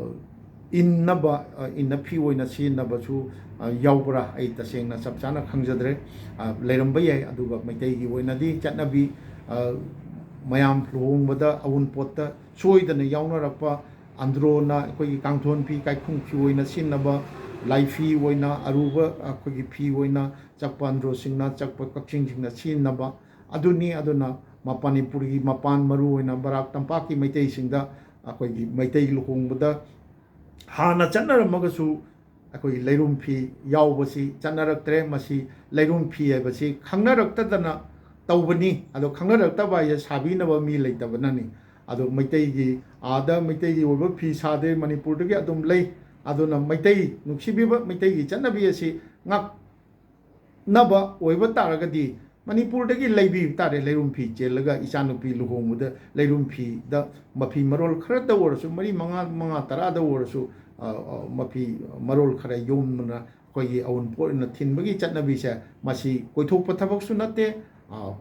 ꯏꯟꯅꯕ, ꯑ, ꯏꯟꯅ ꯐꯤ ꯑꯣꯏꯅ ꯁꯤꯖꯤꯟꯅꯕꯁꯨ, ꯑ, ꯌꯥꯎꯕ꯭ꯔꯥ? ꯑꯩ ꯇꯁꯦꯡꯅ ꯆꯞ ꯆꯥꯅ ꯈꯪꯖꯗ꯭ꯔꯦ꯫ ꯑ, ꯂꯩꯔꯝꯕ ꯌꯥꯏ꯫ ꯑꯗꯨꯒ ꯃꯩꯇꯩꯒꯤ ꯑꯣꯏꯅꯗꯤ ꯆꯠꯅꯕꯤ, ꯑ, ꯃꯌꯥꯝ ꯂꯨꯍꯣꯡꯕꯗ ꯑꯎꯟꯄꯣꯠꯇ ꯁꯣꯏꯗꯅ ꯌꯥꯎꯅꯔꯛꯄ ꯑꯟꯗ꯭ꯔꯣꯅ ꯑꯩꯈꯣꯏꯒꯤ ꯀꯥꯡꯊꯣꯟ ꯐꯤ, ꯀꯥꯏꯈꯨꯝ ꯐꯤ ꯑꯣꯏꯅ ꯁꯤꯖꯤꯟꯅꯕ, ꯂꯥꯏꯐꯤ ꯑꯣꯏꯅ ꯑꯔꯨꯕ ꯑꯩꯈꯣꯏꯒꯤ ꯐꯤ ꯑꯣꯏꯅ ꯆꯛꯄ ꯑꯟꯗ꯭ꯔꯣꯁꯤꯡꯅ, ꯆꯛꯄ ꯀꯛꯆꯤꯡꯁꯤꯡꯅ ꯁꯤꯖꯤꯟꯅꯕ ꯑꯗꯨꯅꯤ꯫ ꯑꯗꯨꯅ ꯃ-, ꯃꯅꯤꯄꯨꯔꯒꯤ ꯃꯄꯥꯟ, ꯃꯔꯨꯑꯣꯏꯅ ꯕꯔꯥꯛ ꯇꯝꯄꯥꯛꯀꯤ ꯃꯩꯇꯩꯁꯤꯡꯗ ꯑꯩꯈꯣꯏꯒꯤ ꯃꯩꯇꯩ ꯂꯨꯍꯣꯡꯕꯗ ꯍꯥꯟꯅ ꯆꯠꯅꯔꯝꯃꯒꯁꯨ ꯑꯩꯈꯣꯏꯒꯤ ꯂꯩꯔꯨꯝ ꯐꯤ ꯌꯥꯎꯕꯁꯤ ꯆꯠꯅꯔꯛꯇ꯭ꯔꯦ꯫ ꯃꯁꯤ ꯂꯩꯔꯨꯝ ꯐꯤ ꯍꯥꯏꯕꯁꯤ ꯈꯪꯅꯔꯛꯇꯗꯅ ꯇꯧꯕꯅꯤ꯫ ꯑꯗꯣ ꯈꯪꯅꯔꯛꯇꯕ ꯍꯥꯏꯁꯦ ꯁꯥꯕꯤꯅꯕ ꯃꯤ ꯂꯩꯇꯕꯅꯅꯤ꯫ ꯑꯗꯣ ꯃꯩꯇꯩꯒꯤ, ꯑꯥꯗ ꯃꯩꯇꯩꯒꯤ ꯑꯣꯏꯕ ꯐꯤ ꯁꯥꯗꯦ, ꯃꯅꯤꯄꯨꯔꯗꯒꯤ ꯑꯗꯨꯝ ꯂꯩ꯫ ꯑꯗꯨꯅ ꯃꯩꯇꯩ, ꯅꯨꯡꯁꯤꯕꯤꯕ ꯃꯩꯇꯩꯒꯤ ꯆꯠꯅꯕꯤ ꯑꯁꯤ ꯉꯥꯛꯅꯕ ꯑꯣꯏꯕ ꯇꯥꯔꯒꯗꯤ ꯃꯅꯤꯄꯨꯔꯗꯒꯤ ꯂꯩꯕꯤꯕ ꯇꯥꯔꯦ꯫ ꯂꯩꯔꯨꯝ ꯐꯤ ꯆꯦꯜꯂꯒ ꯏꯆꯥꯅꯨꯄꯤ ꯂꯨꯍꯣꯡꯕꯗ ꯂꯩꯔꯨꯝ ꯐꯤꯗ ꯃꯐꯤ ꯃꯔꯣꯜ ꯈꯔꯗ ꯑꯣꯏꯔꯁꯨ, ꯃꯔꯤ, ꯃꯉꯥ, ꯃꯉꯥ, ꯇꯔꯥꯗ ꯑꯣꯏꯔꯁꯨ, ꯑ, ꯑ, ꯃꯐꯤ ꯃꯔꯣꯜ ꯈꯔ ꯌꯣꯝꯗꯅ ꯑꯩꯈꯣꯏꯒꯤ ꯑꯎꯟꯄꯣꯠ ꯑꯣꯏꯅ ꯊꯤꯟꯕꯒꯤ ꯆꯠꯅꯕꯤꯁꯦ, ꯃꯁꯤ ꯀꯣꯏꯊꯣꯛꯄ ꯊꯕꯛꯁꯨ ꯅꯠꯇꯦ, ꯑ,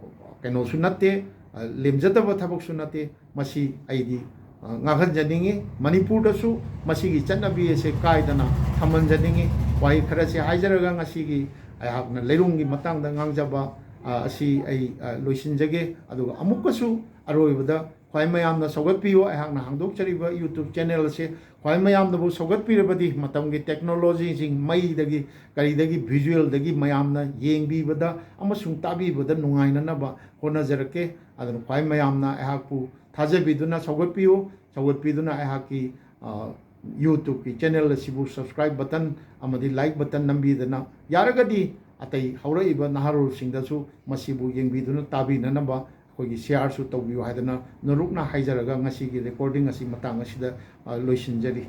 ꯀꯩꯅꯣꯁꯨ ꯅꯠꯇꯦ, ꯑ, ꯂꯦꯝꯖꯗꯕ ꯊꯕꯛꯁꯨ ꯅꯠꯇꯦ꯫ ꯃꯁꯤ ꯑꯩꯗꯤ, ꯑ, ꯉꯥꯡꯍꯟꯖꯅꯤꯡꯉꯤ꯫ ꯃꯅꯤꯄꯨꯔꯗꯁꯨ ꯃꯁꯤꯒꯤ ꯆꯠꯅꯕꯤ ꯑꯁꯦ ꯀꯥꯏꯗꯅ ꯊꯝꯍꯟꯖꯅꯤꯡꯉꯤ꯫ ꯋꯥꯍꯩ ꯈꯔꯁꯦ ꯍꯥꯏꯖꯔꯒ ꯉꯁꯤꯒꯤ ꯑꯩꯍꯥꯛꯅ ꯂꯩꯔꯨꯝꯒꯤ ꯃꯇꯥꯡꯗ ꯉꯥꯡꯖꯕ, ꯑ, ꯑꯁꯤ ꯑꯩ, ꯑ, ꯂꯣꯏꯁꯤꯟꯖꯒꯦ꯫ ꯑꯗꯨꯒ ꯑꯃꯨꯛꯀꯁꯨ ꯑꯔꯣꯏꯕꯗ ꯈ꯭ꯋꯥꯏ ꯃꯌꯥꯝꯅ ꯁꯧꯒꯠꯄꯤꯌꯨ꯫ ꯑꯩꯍꯥꯛꯅ ꯍꯥꯡꯗꯣꯛꯆꯔꯤꯕ YouTube channel ꯑꯁꯤ ꯈ꯭ꯋꯥꯏ ꯃꯌꯥꯝꯅꯕꯨ ꯁꯧꯒꯠꯄꯤꯔꯕꯗꯤ ꯃꯇꯝꯒꯤ technologyꯁꯤꯡ, ꯃꯩꯗꯒꯤ ꯀꯔꯤꯗꯒꯤ visualꯗꯒꯤ ꯃꯌꯥꯝꯅ ꯌꯦꯡꯕꯤꯕꯗ ꯑꯃꯁꯨꯡ ꯇꯥꯕꯤꯕꯗ ꯅꯨꯡꯉꯥꯏꯅꯅꯕ ꯍꯣꯠꯅꯖꯔꯛꯀꯦ꯫ ꯑꯗꯨꯅ ꯈ꯭ꯋꯥꯏ ꯃꯌꯥꯝꯅ ꯑꯩꯍꯥꯛꯄꯨ ꯊꯥꯖꯕꯤꯗꯨꯅ ꯁꯧꯒꯠꯄꯤꯌꯨ꯫ ꯁꯧꯒꯠꯄꯤꯗꯨꯅ ꯑꯩꯍꯥꯛꯀꯤ, ꯑ, YouTubeꯀꯤ channel ꯑꯁꯤꯕꯨ subscribe button ꯑꯃꯗꯤ like button ꯅꯝꯕꯤꯗꯅ, ꯌꯥꯔꯒꯗꯤ ꯑꯇꯩ ꯍꯧꯔꯛꯏꯕ ꯅꯍꯥꯔꯣꯜꯁꯤꯡꯗꯁꯨ ꯃꯁꯤꯕꯨ ꯌꯦꯡꯕꯤꯗꯨꯅ ꯇꯥꯕꯤꯅꯅꯕ ꯑꯩꯈꯣꯏꯒꯤ shareꯁꯨ ꯇꯧꯕꯤꯌꯨ ꯍꯥꯏꯗꯅ ꯅꯣꯂꯨꯛꯅ ꯍꯥꯏꯖꯔꯒ ꯉꯁꯤꯒꯤ recording ꯑꯁꯤ ꯃꯇꯥꯡ ꯑꯁꯤꯗ, ꯑ, ꯂꯣꯏꯁꯤꯟꯖꯔꯤ꯫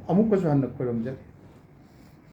ꯑꯃꯨꯛꯀꯁꯨ ꯍꯟꯅ ꯈꯣꯏꯔꯝꯖꯔꯤ꯫